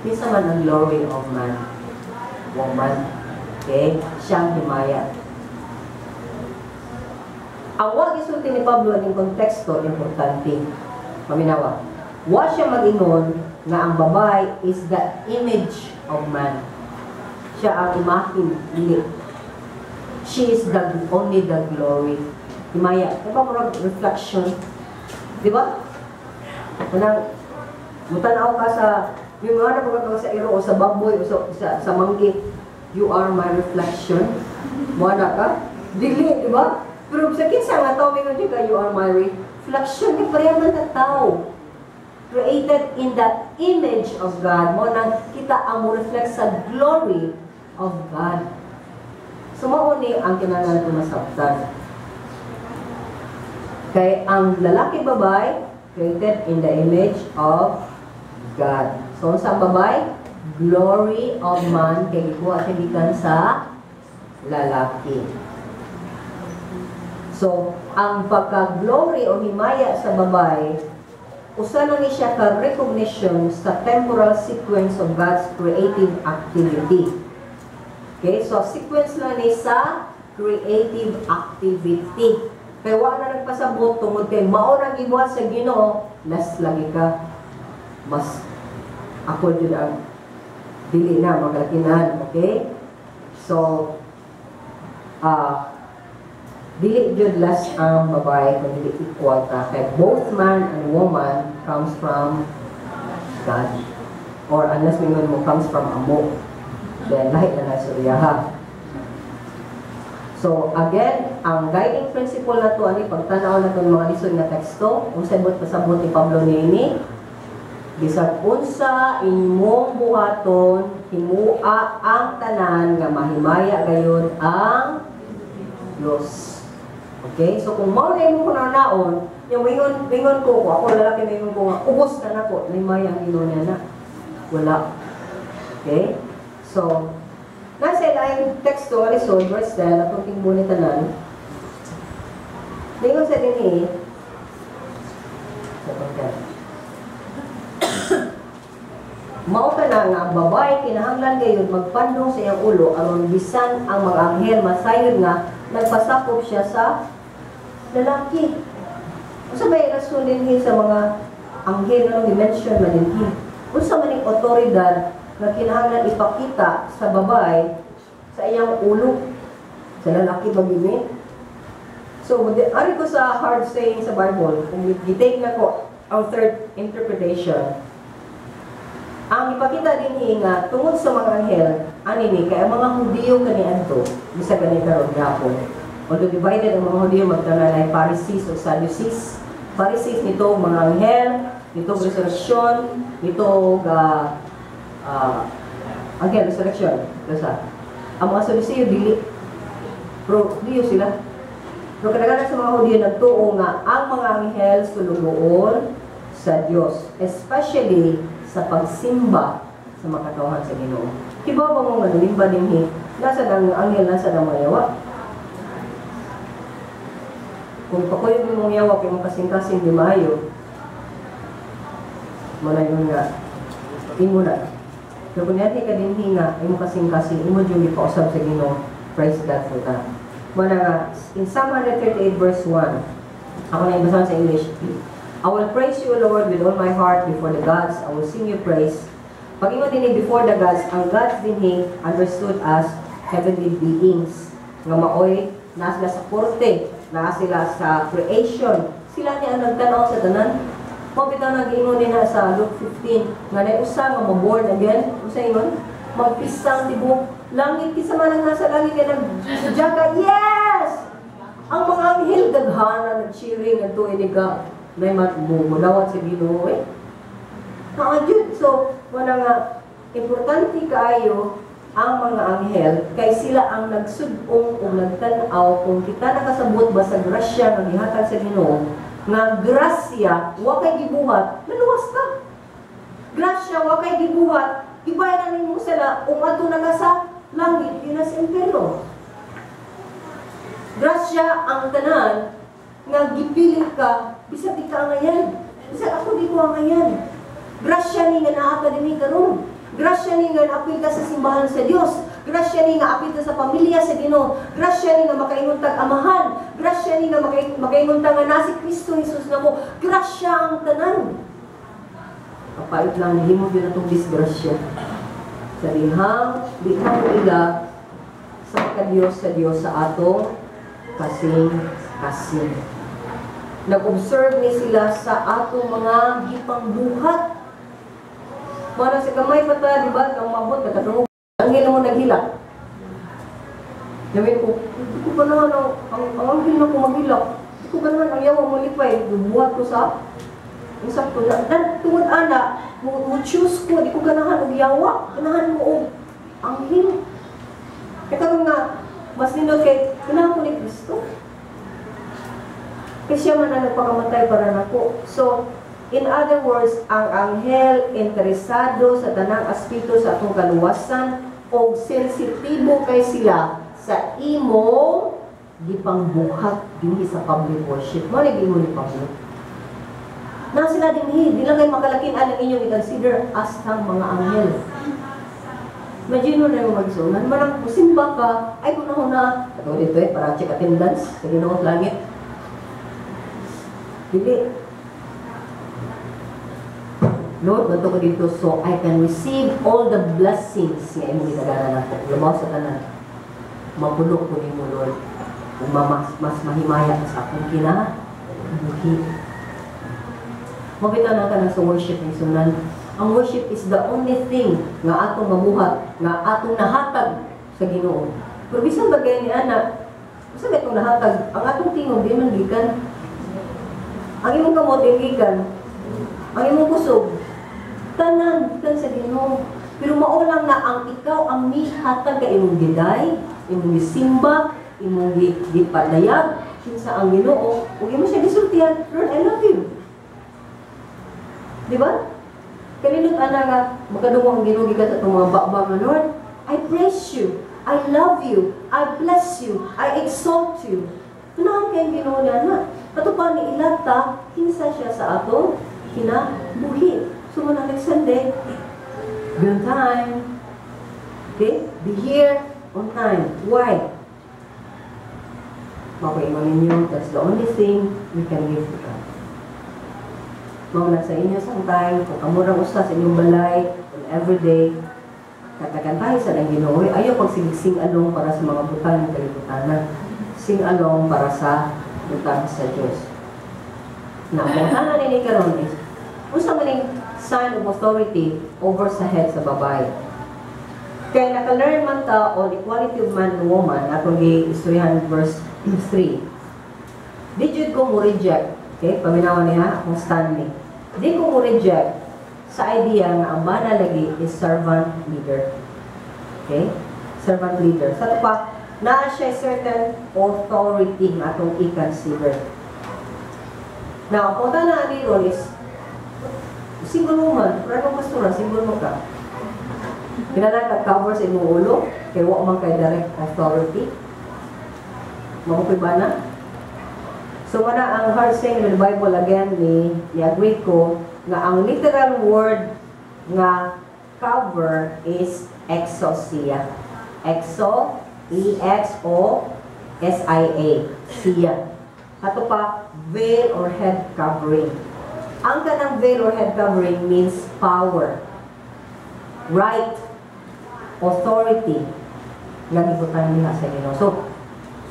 Kinsa man ang glory of man? Woman. Okay? Siyang himaya. Ang wag isulti ni Pablo aning konteksto, importante. Paminawa. Wa siya mag-ingon nga ang babae is the image of man. Siya ang imahin, dili. She is the only the glory. Himaya. Diba murag reflection? Di ba? Kanang mutanaw ka sa yung mga napagkakaw sa iro o sa baboy o sa manggi, "You are my reflection." Wala ka? Dili, di ba? Pero sa kinsa nga tao mingon ka, "You are my reflection"? Di pareha man ka tao. Created in the image of God. Mo nang kita ang mo reflect sa glory of God. So mao ni ang kinahanglan ko masabtan. Kay ang lalaki babae created in the image of God. So sa babae, glory of man kay gikuha siya gikan sa lalaki. So, ang pagka-glory o himaya sa babae, usa na ni siya ka recognition sa temporal sequence of God's creative activity. Okay, so sequence lang ni sa creative activity. Kay wa na nagpasabot tungod kay mao nang gibuhat sa Ginoo, less lagi ka, mas ako jud ang dili na makalakinan, okay? So, dili jud less ang babae kung dili equal ta kay both man and woman comes from God. Or unless mingon mo comes from amo, then lahi na na istoryaha. So again, ang guiding principle nato ani pagtanaw nato ng mga lisod nga teksto, unsay buot pasabot ni Pablo niini? Bisag unsa inyong buhaton, himua ang tanan nga mahimaya gayon ang Dios. Okay? So kung mao na imong kunanaon, yung wingon, wingon ko, kung ako lalaki, wingon ko nga, ubos na nako, nahimaya ang Ginoo niya na. Wala. Okay? So, nasa ilaing teksto, lisod, verse 10, atong tingbuni tanan. Lingon sa dinhi, sa pagkat. Mao ka na nga ang babae kinahanglan gayud magpandong sa iyang ulo aron bisan ang mga anghel masayod nga nagpasakop siya sa lalaki. Unsa may rason dinhi sa mga anghel nga gi-mention man dinhi? Unsa man ning otoridad nga kinahanglan ipakita sa babae sa iyang ulo, sa lalaki ba gini? So, ari ko sa hard saying sa Bible, kung gi-take na ko ang third interpretation, ang ipakita dinhi nga tungod sa mga anghel, ani ni kay ang mga Hudiyo kaniadto, bisa gani karon gapon. Although divided ang mga Hudiyo, magtanan ay Pharisees o Sadducees. Pharisees nito mga anghel, nito resurrection, nito ga anghel resurrection, basta. Ang mga Sadduceo dili pro Hudiyo sila. Pero kadaghanan sa mga Hudiyo nagtuo nga ang mga anghel sulugoon sa Dios, especially sa pagsimba sa makatawhan sa Ginoo. Kibaw ba mo nga nimba dinhi, nasa ang anghel, nasa ang mga yawa? Kung pakuyog mo mong yawa kay mong kasing-kasing di maayo, mo na yun nga, imo na. Pero kung niadhi ka dinhi nga, imo kasing-kasing, imo jud gipausab sa Ginoo, praise God for that. Mo na nga, in Psalm 138 verse 1, ako na ibasa sa English, "I will praise you, Lord, with all my heart before the gods. I will sing you praise." Pag ingon dinhi before the gods, ang gods dinhi understood as heavenly beings. Nga maoy, naa sila sa korte, naa sila sa creation. Sila niya ang nagtanaw sa tanan. Mao bitaw nag-ingon din na sa Luke 15, nga nay usa nga ma-born again, usa ingon, magpisang tibok langit, kinsa man ang nasa langit kay nagjaga, yes! Ang mga anghel daghana nag-cheering ang tuig ka may matmumulawat sa Ginoo eh. Kaayod. So, wala nga, importante kaayo ang mga anghel kay sila ang nagsud-ong o nagtan-aw kung kita nakasabot ba sa grasya nga gihatag sa Ginoo, nga grasya wa kay gibuhat, naluwas ka. Grasya wa kay gibuhat, gibayaran nimo sila ug adto na ka sa langit, di na sa impierno. Grasya ang tanan nga gipili ka bisag di ka angayan. Bisag ako di ko angayan. Grasya ni nga naa ka dinhi karon. Grasya ni nga naapil ka sa simbahan sa Dios. Grasya ni nga apil ka sa pamilya sa Ginoo. Grasya ni nga makaingon tag amahan. Grasya ni nga makaingon ta nga na si Kristo Jesus namo. Grasya ang tanan. Kapait lang nahimo gyud atong disgrasya. Sa dihang di ka ila sa pagkadiyos sa Dios sa atong kasing-kasing. Nag-observe ni sila sa atong mga gipangbuhat. Mana sa gamay pa ta, di ba? Kang mabot, nagkatungog. Anghel mo naghilak. Sabi ko, hindi ko ganahan ang anghel na ko maghilak. Hindi ko ganahan ang yawa mo lipay. Buhat ko sa ang sakto na. Dan, tungod ana, mo choose ko, di ko ganahan og yawa. Ganahan mo og anghel. Kaya karon nga, mas nindot kay, ganahan ko ni Kristo. Kasi siya man ang nagpakamatay para nako. So, in other words, ang anghel interesado sa tanang aspeto sa atong kaluwasan o sensitibo kay sila sa imong gipangbuhat dinhi sa public worship. Mo ni giingon ni Pablo. Na sila dinhi, di lang kay makalakin ang inyong i-consider as ang mga anghel. Imagine mo na yung magsunan, manang musimba ka, ay kung na, ato dito eh, para check attendance sa Ginoo langit. Dili. Lord, bato ko dito so I can receive all the blessings nga imong gitagaran ako. Labaw sa tanan. Mapuno ko nimo, Lord. Ug mas mahimaya sa akong kinabuhi. Mabita na ka na sa worship ni sunan. Ang worship is the only thing nga atong mabuhat, nga atong nahatag sa Ginoo. Pero bisan bagay ni ana, basta may itong nahatag, ang atong tingog di man gikan. Ang imong kamot di gikan. Ang imong kusog, tanan gikan sa Ginoo. Pero mao lang na ang ikaw ang mihatag ka, imong giday, imong gisimba, imong gipadayag kinsa ang Ginoo, ug imo siya gisultihan, "Lord, I love you." Di ba? Kanindot ana nga makadungog ang Ginoo gikan sa atong mga baba nga, "Lord, I praise you. I love you. I bless you. I exalt you." Tunahan kay ang Ginoo na na. Ato pa ni ilata kinsa siya sa atong kinabuhi. So mo na next Sunday, be on time. Okay? Be here on time. Why? Mapaingon ninyo, that's the only thing we can give to God. Mao na sa inyo sang time, kung kamo ra usa sa inyong balay, on every day, katakantahi sa ng Ginoo, ayaw pag sing along para sa mga butang ng kalibutan. Sing along para sa butang sa Diyos. Na, ang butang nini karon is, unsa man ning sign of authority over sa head sa babae? Kaya naka-learn man ta on equality of man and woman, atong gi-istoryahan verse 3. Di jud ko mo reject, okay, paminawan niya, akong Stanley. Di ko mo reject sa idea nga ang bana lagi is servant leader. Okay? Servant leader. Sa ito pa, naa siya certain authority nga atong i-consider. Now, ang punta na ani ron is, single woman, pero anong pastora, single mo ka. Kinahanglan ka cover sa imong ulo, kay wa man kay direct authority. Mao ba na? So mana ang hard saying in the Bible again ni agree ko nga ang literal word nga cover is exousia. Exo E X O S I A, siya. Ato pa, veil or head covering. Ang kanang veil or head covering means power, right, authority nga gibutang nila sa Ginoo. So,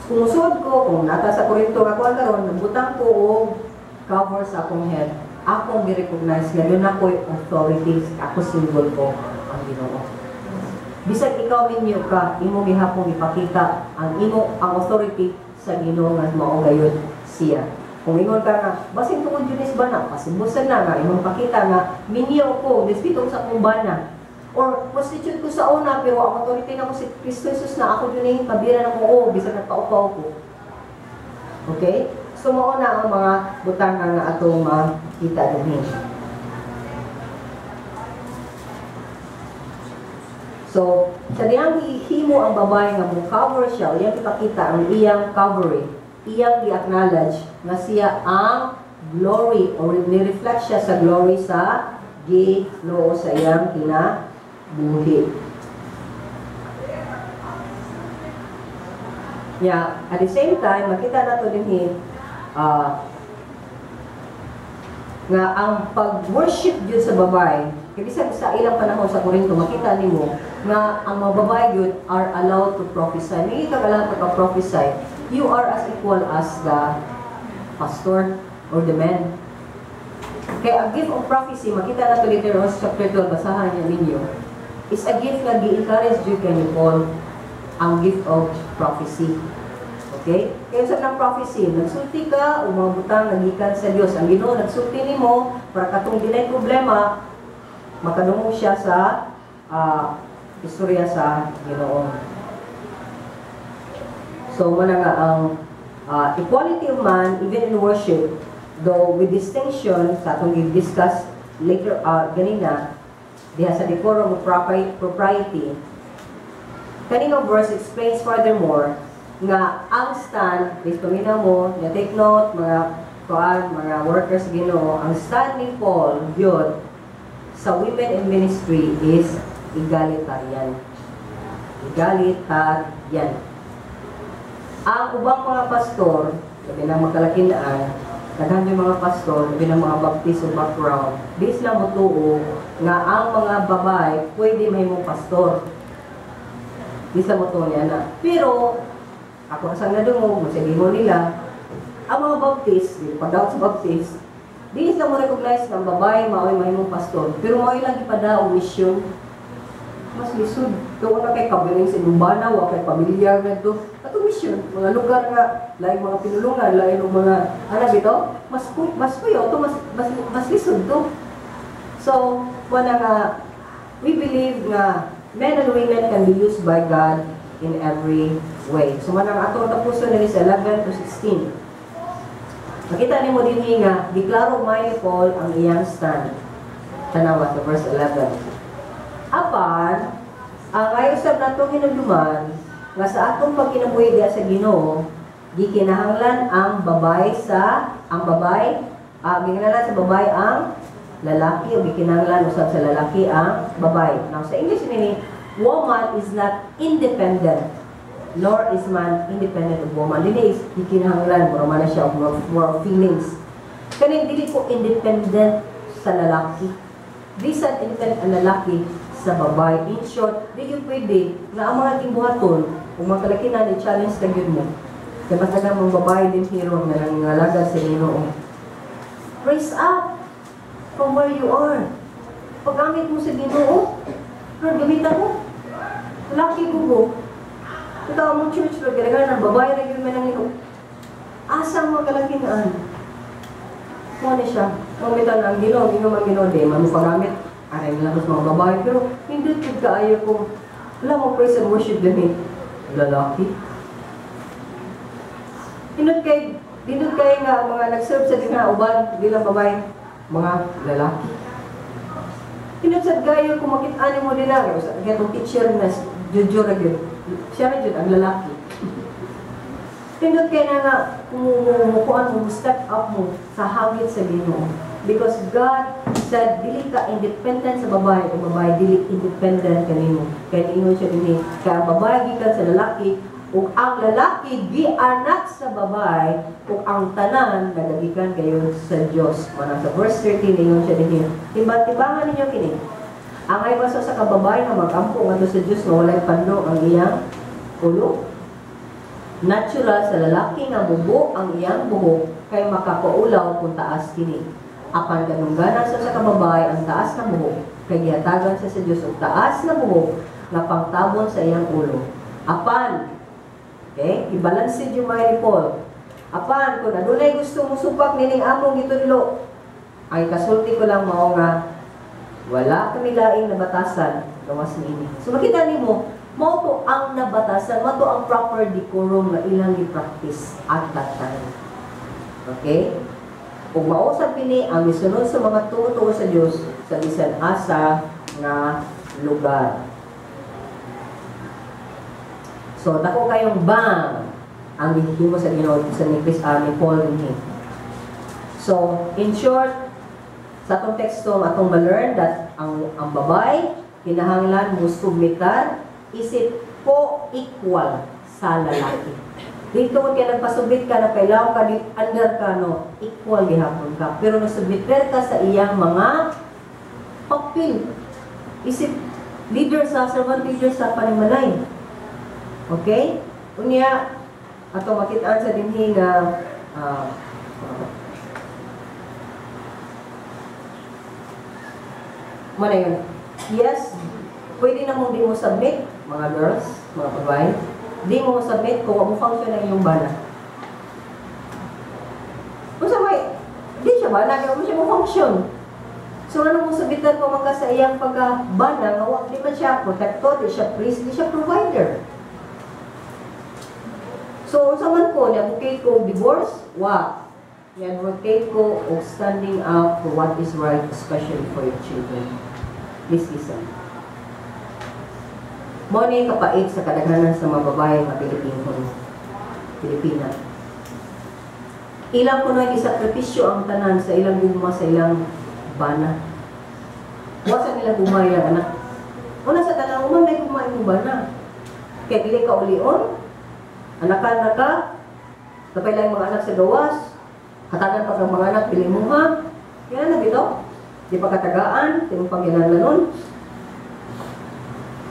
kung musuod ko, kung nata sa Korinto nga kuan karon, nagbutang ko og cover sa akong head, akong gi-recognize nga doon ako'y authority, ako symbol ko ang Ginoo. Bisag ikaw minyo ka, imo gihapon ipakita ang imo ang authority sa Ginoo nga mao gayud siya. Kung ingon ka nga, basin tungod yun is bana, pasimbusan na nga, imong pakita nga, minyo ko, respeto ko sa akong bana. Or prostitute ko sa una, pero ang authority na ko si Kristo Jesus na ako yun eh, pabira na ko, oh, bisag nagpaupaw ko. Okay? So, mao na ang mga butang nga atong makita dinhi. So, sa diyang himo ang babae nga mo cover siya, iyang ipakita ang iyang covering, iyang i-acknowledge nga siya ang glory or ni-reflect siya sa glory sa Ginoo sa iyang kinabuhi. Yeah, at the same time, makita nato dinhi nga ang pag-worship gyud sa babae, kay bisan sa ilang panahon sa Korinto, makita nimo nga ang mga babae gyud are allowed to prophesy. Hindi ka allowed to prophesy. You are as equal as the pastor or the man. Kaya ang gift of prophecy, makita nato later on sa chapter 12, basahan niya ninyo, is a gift nga gi-encourage jud kay ni Paul, ang gift of prophecy. Okay? Kaya sa ng prophecy, nagsulti ka o mga butang nagikan sa Dios. Ang Ginoo nagsulti nimo para katong dinay problema, makadungog siya sa istorya sa Ginoo. So muna nga ang equality of man even in worship, though with distinction sa atong i-discuss later ganina diha sa decorum of propriety. Kaninang verse explains furthermore nga ang stand, please paminaw mo, nga take note, mga kuan, mga workers Ginoo, ang stand ni Paul yun sa women in ministry is egalitarian. Egalitarian. Ang ubang mga pastor, labi na makalakinaan, daghan yung mga pastor, labi na mga Baptist o background, di sila motuo nga ang mga babae pwede mahimong pastor. Di sila motuo niya na. Pero, ako asang nadungog, masagingon nila, ang mga Baptist, di pagdaot sa Baptist, di sila mo recognize ng babae mao'y mahimong pastor. Pero mao'y lang ipadaog mission. Mas lisod. Kung wala kay kabiling sa inyong bana, wa kay pamilyar nga to. Ato mission, mga lugar nga, laing mga pinulungan, laing mga, ano bito? Mas kuyo to, mas lisod to. So, wala nga, we believe nga men and women can be used by God in every way. So, manang atong tapuson na sa 11 to 16. Makita nimo dinhi nga giklaro may ni Paul ang iyang stand. Tanawa sa verse 11. Apan, ang ayo usab natong hinumduman nga sa atong pagkinabuhi diha sa Ginoo, gikinahanglan ang babae sa ang babae, gikinahanglan sa babae ang lalaki o gikinahanglan usab sa lalaki ang babae. Now sa English nini, woman is not independent nor is man independent of woman. Dili is gikinahanglan mura man na siya og more feelings. Kaning dili ko independent sa lalaki. Bisan independent ang lalaki sa babae. In short, di gyud pwede nga ang mga gimbuhaton ug mga kalakinan i-challenge na gyud mo. Kay mas daghang mga babae din hero nga nangalagad sa Ginoo. Raise up from where you are. Paggamit mo sa Ginoo, Lord, gamitan mo. Lalaki ko ko. Ito ang church, Lord, kadaghanan, babae na gyud man ang Ginoo. Asa ang mga kalakinan? Mo ni siya. Mamitan ang Ginoo, Ginoo man Ginoo, di man mo paggamit. Aray nila sa mga babae, pero hindi jud kaayo kung wala mo praise and worship din eh. Lalaki. Hindot kay nga mga nag-serve sa dinha uban bilang babae, mga lalaki. Hindot sad kayo kung makit-an mo nila, kaya itong teacher na judyo ra gyud. Siya ra gyud ang lalaki. Hindot kay na nga kumukuan mo, step up mo sa hagit sa Ginoo. Because God said, dili ka independent sa babae, o babae dili independent kanimo. Kaya niingon siya dinhi, kaya ang babae gikan sa lalaki, ug ang lalaki gianak sa babae, ug ang tanan nagagikan kayo sa Dios. Mana sa verse 13 niingon siya dinhi, timbang-timbangan ninyo kini. Ang ay basta sa kababae nga magampo ngadto sa Dios nga walay pando ang iyang ulo. Natural sa lalaki nga bubo ang iyang buhok kay makakaulaw kung taas kini. Apan kadungganan sa kababae ang taas na buhok kay gihatagan siya sa Dios og taas na buhok nga pangtabon sa iyang ulo. Apan, okay, i-balance yung mga ni Paul. Apan kung adunay gusto mo supak nining among gitudlo, ang ikasulti ko lang mao nga wala kami laing nabatasan gawas niini. So makita nimo, mao to ang nabatasan, mao to ang proper decorum nga ilang gi-practice at that time. Okay? Ug mao sad kini ang misunod sa mga tuo-tuo sa Dios sa bisan asa nga lugar. So dako kayong bang ang gihimo sa Ginoo sa ni Chris ni Paul dinhi. So in short, sa atong teksto atong ma-learn that ang babae kinahanglan mo submitar isip co-equal sa lalaki. Dito kung kaya nagpasubmit ka na kailangan ka, di, under ka, no, equal gihapon ka. Pero nasubmiter ka sa iyang mga papel. Isip leader sa, servant leader sa panimalay. Okay? Unya, ato makitaan sa dinhi nga mana yun? Yes, pwede na mong di mo submit, mga girls, mga babae. Di mo submit kung mo function ang iyong bana. Kung sa may, di siya bana, kaya mo siya mo function. So ano mo submitan ko man ka sa iyang pagka-bana, nga di man siya protector, di siya priest, di siya provider. So, unsa man ko, ni-advocate ko divorce? Wa. Ni-advocate ko og standing up for what is right, especially for your children. Please listen. Mo ni kapait sa kadaghanan sa mga babae nga Pilipino, Pilipina. Ilang kuno gisakripisyo ang tanan sa ilang gugma sa ilang bana. Wa sa nila gugma ilang anak. Una sa tanan, man may gugma imong bana. Kaya dili ka ulion, anakan na ka, napay lang mga anak sa gawas, hatagan pa kang mga anak, dili mo ha. Kaya na bitaw, di pa katagaan, di mo pagkinahanglanon.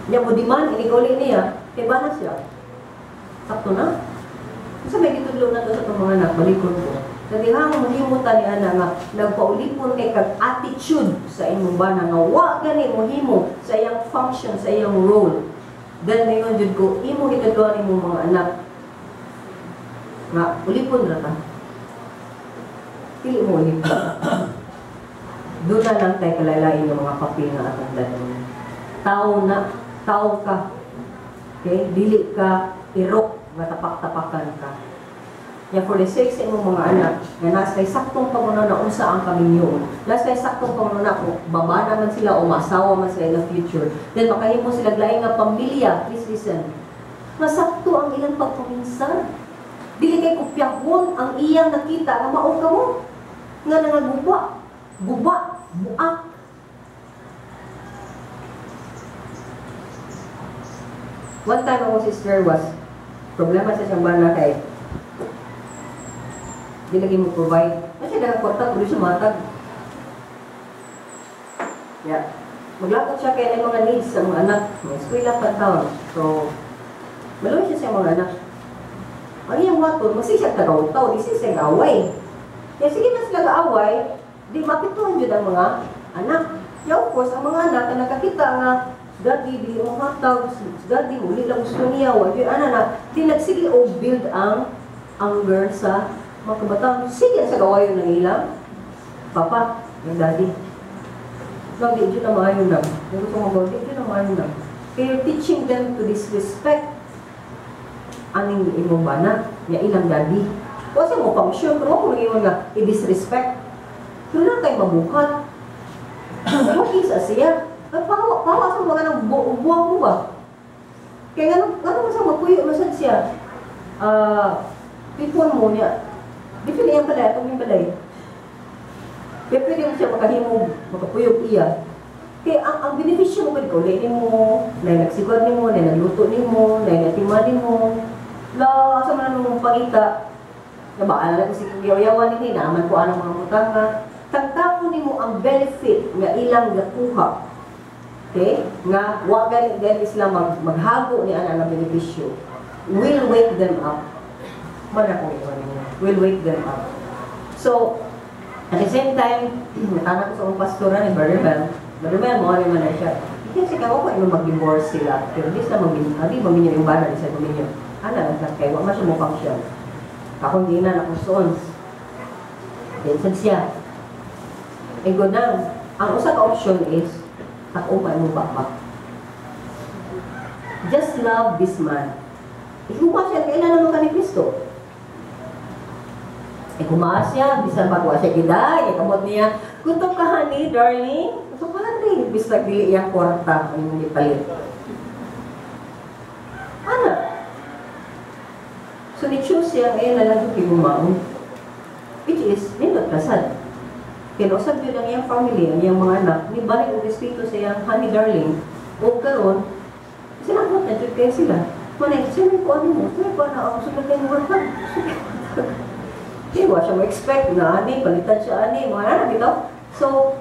Nya mo demand, inig-uli niya, kay bana siya. Sakto na. Kasi may gitudlo na to sa itong mga anak, balikon ko. Sa dihang mohimo ta ni ana nga nagpaulipon kay kag attitude sa imong bana nga wa gani mohimo sa iyang function, sa iyang role. Then mayon jud ko imo gitudloan imong mga anak nga ulipon ra ta. Dili mo ulipon. Doon na lang tayo kalalain ng mga papel nga atong dadon. Tao na, tao ka. Okay? Dili ka irok nga tapak-tapakan ka. Ya for the sake sa imong mga anak, nga nasa kay saktong panguna na unsa ang kaminyoon. Nasa kay saktong panguna kung baba naman sila o masawa man sila in the future. Then makahimo sila lain nga pamilya. Please listen. Masakto ang ilang pagpaminsan. Dili kay kopyahon ang iyang nakita nga mao ka mo. Nga nangaguba, guba, buak. One time akong sister was problema sa siyang bana kay di lagi mo provide. Kasi dagang kwarta, tuloy siya matag. Yeah. Maglakot siya kaya ng mga needs sa mga anak. May eskwela pa taon. So, maluwi siya sa mga anak. Ang iyang waton, magsi siya tagaw-taw, di siya away. Kaya sige na sila kaaway, di mapituhan yun ang mga anak. Kaya of course, ang mga anak na nakakita nga, daddy, di mo hatag, daddy, uli lang gusto niya, wag yun, ana na, di nagsige o build ang anger sa mga kabataan. Sige sa gawayon ng ilang papa, yung daddy. No, di dyan na maayo na. Yung gusto mo, di dyan na maayo na. Kaya you're teaching them to disrespect aning imong bana, nga ilang daddy. O sa mo function, pero ako nang nga, i-disrespect. Pero lang kayo mabuhat. Okay sa siya. Pawa, pawa sa mga nang buwang mo ba? Kaya nga, ano sa magpuyo, masad siya. Tipon mo niya. Di pili ang balay, itong yung balay. Kaya pwede mo siya makahimog, makapuyog iya. Kaya ang beneficyo mo, pwede ka uliin mo, na nagsigod ni mo, na nagluto ni mo, na natima ni mo. La, asa man ang pangita. Nabaalala ko si Kuyawayawan ni, naaman ko anong mga butanga. Tagtamo ni mo ang benefit nga ilang nakuha. Okay? Nga, wa gani gani sila maghago ni ana nga benepisyo. Will wake them up. Mana ko iwan niyo. Will wake them up. So, at the same time, natanak ko sa akong pastora ni Brother Mel. Brother Mel, mo man na siya. Kasi kaya ko yung mag-divorce sila. Pero di sila mag-minyo yung bana, di sila mag-minyo. Ana, kaya wa man siya mo function. Akong di na akong suon. Then, sad siya. Ego na, ang usa ka option is, ako pa mo bakbak. Just love this man. Ikuha siya, kailan naman ka ni Kristo. Ikuha siya, bisan pa kuha siya giday, ikamot niya, gutom ka honey, darling. Gutom ka honey, bisag dili iyang kwarta, ang imong gipalit. Ana. So, ni-choose siya, ngayon na lang yung kigumaon. Which is, nindot kasad. Kaya usab yun ang iyang family, ang iyang mga anak, ni balik og respeto sa iyang honey darling, o karon sinabot na jud kayo sila. Manay, sino ko ano mo? Sino ko ano? Ako sunod kayo mo. Kaya wa siya mo expect na ani, palitan siya ani, mga anak bitaw. So,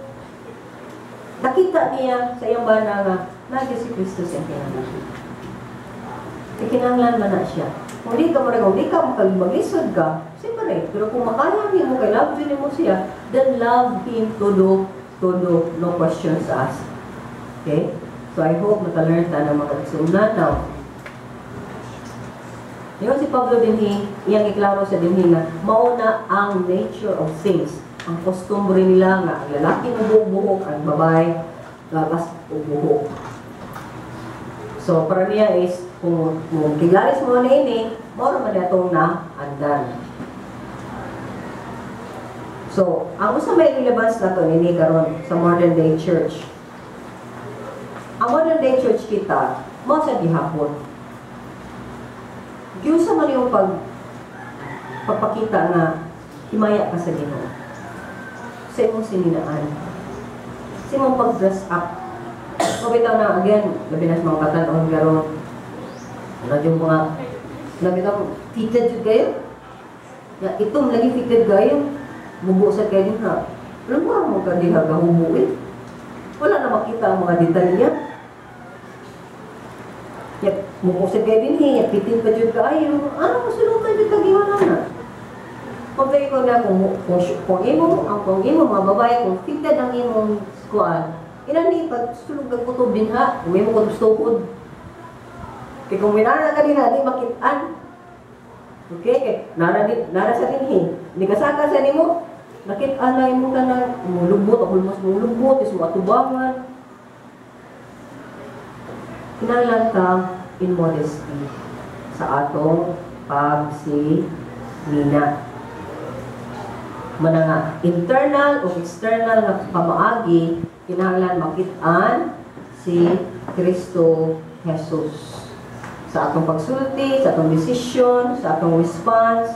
nakita niya sa iyang bana nga, nagi si Kristo sa iyang kinabuhi. Kinahanglan man na siya. Kung di ka mo rin, kung di ka maglisod ka, siyempre, pero kung makaya nimo kay love din mo siya, then love him todo, todo, no questions asked. Okay? So I hope maka-learn ta ng mga igsuunan now. Yung si Pablo dinhi, iyang iklaro sa dinhi nga, mauna ang nature of things. Ang kostumbre nila nga, ang lalaki mabubuhok, ang babae, gagas o buhok. So, para niya is, kung kiglalis mo na ini, mao man atong na andan. So, ang usa may relevance na to nini karon sa modern day church. Ang modern day church kita, mao sa gihapon. Giusa man yung pagpakita nga himaya ka sa Ginoo. Sa imong sininaan. Sa imong pag-dress up. So, bitaw na, again, labi na sa mga batan-on karon. Wala yung mga, labi ka, fitted jud kayo. Ya, itom lagi fitted kayo. Mubo sa kayo din ha. Alam mo, mo ka di gahubo eh. Wala na makita ang mga detalye. Ya, mubo sa kayo din eh. Ya, fitted pa jud kayo. Ano mo sulungan jud kagiwan na? Kung ko na kung imo ang kung imo mga babae, kung fitted ang imong kuan, inani pag sulog kag kutob din ha, kung imo kutob tukod. Kay kung minana ka din di makitaan. Okay, kay nara din nara sa dinhi. Ni kasaka sa nimo, nakitaan na imo kanang mulubot, o hulmos mulubot, is mo atubangan. Kinahanglan ka in modesty sa atong pagsinina. Mana nga internal o external nga pamaagi, kinahanglan makit-an si Kristo Jesus sa atong pagsulti, sa atong desisyon, sa atong response,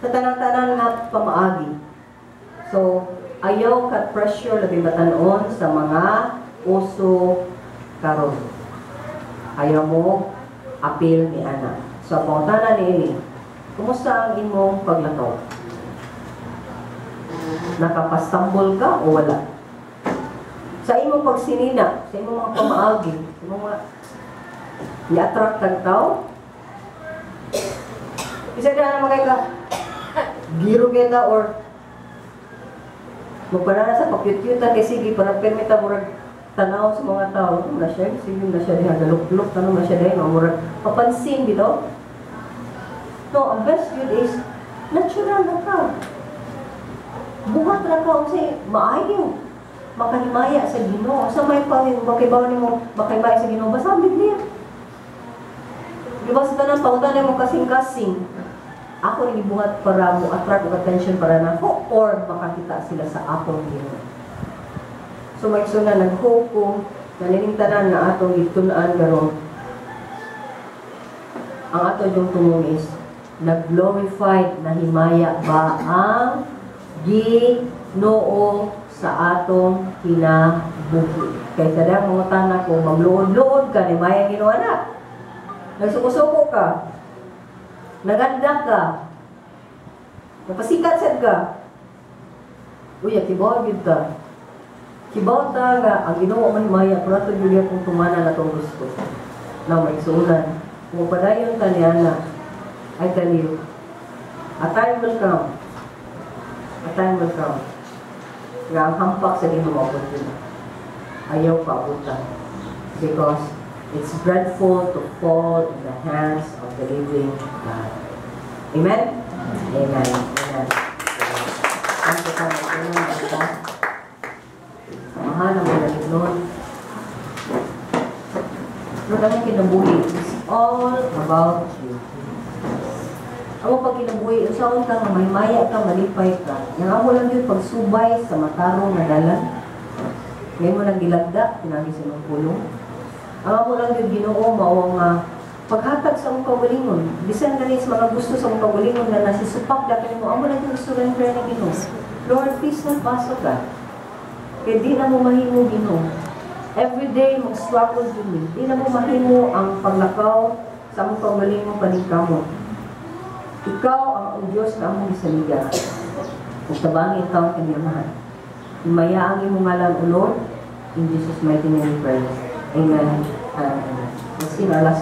sa tanan-tanan nga pamaagi. So, ayaw ka pressure labi batan-on sa mga uso karon. Ayaw mo apil ni ana. So, pangutana niini, kumusta ang imong paglakaw? Nakapastambol ka o wala? Sa imong pagsinina, sa imong mga pamaagi, sa imong mga i-attract kang tao, isa na naman kay ka, giro kita or magpanana sa pakyut-kyutan kay sige para permita murag tanaw sa mga tao. Ano na siya? Sige na siya diha, galuk-luk, tanong na siya diha, murag papansin bitaw. No, ang best yun is natural na ka. Buhat ra ka unsay maayo. Makahimaya sa Ginoo. Sa may pangin makibaw nimo makahimaya sa Ginoo, basta ang Biblia. Di ba sa tanan pangutan mo kasing-kasing. Ako ni gibuhat para mo attract og attention para nako or makakita sila sa akong Ginoo. So may na nag-hope ko na nining tanan nga atong gitun-an karon. Ang ato yung tumong is nag-glorified na himaya ba ang Ginoo sa atong kinabuhi. Kay sa dang mga tanak kung magluod-luod ka ni maya Ginoo na. Nagsuko-suko ka. Naganda ka. Napasikat sad ka. Uy, kibaw gyud ta. Kibaw ta nga ang Ginoo man himaya pero ato gyud kung tumanan atong gusto. Na may suunan. Kung padayon ta niya na, I tell you, a time will come. A time will come. Nga ang hampak sa Ginoo maabot yun. Ayaw paabutan. Because it's dreadful to fall in the hands of the living God. Amen? Amen. Amen. Ang kita samahan ang mga nun. Pero ang kinabuhi is all about you. Amo pag kinabuhi, usaon ka nga mahimaya ka, malipay ka. Yang amo lang yun pagsubay sa matarong nga dalan. Ngayon mo lang gilagda, pinagi sa mga pulong. Ang amo lang yun Ginoo mao nga paghatag sa among kaugalingon. Bisan gani sa mga gusto sa among kaugalingon nga nasisupak da kani mo, amo lang yung surrender ni Ginoo. Lord, please not pass ka. Kay di na mo mahimo Ginoo. Every day mag-struggle jud mi. Di na mo mahimo ang paglakaw sa among kaugalingon paningkamot. Ikaw ang Diyos na among gisaligan. Ug tabangi ikaw ang kanyamahan. Himaya ang imong ngalan, O Lord. In Jesus' mighty name we pray. Amen and amen. Let's sing our last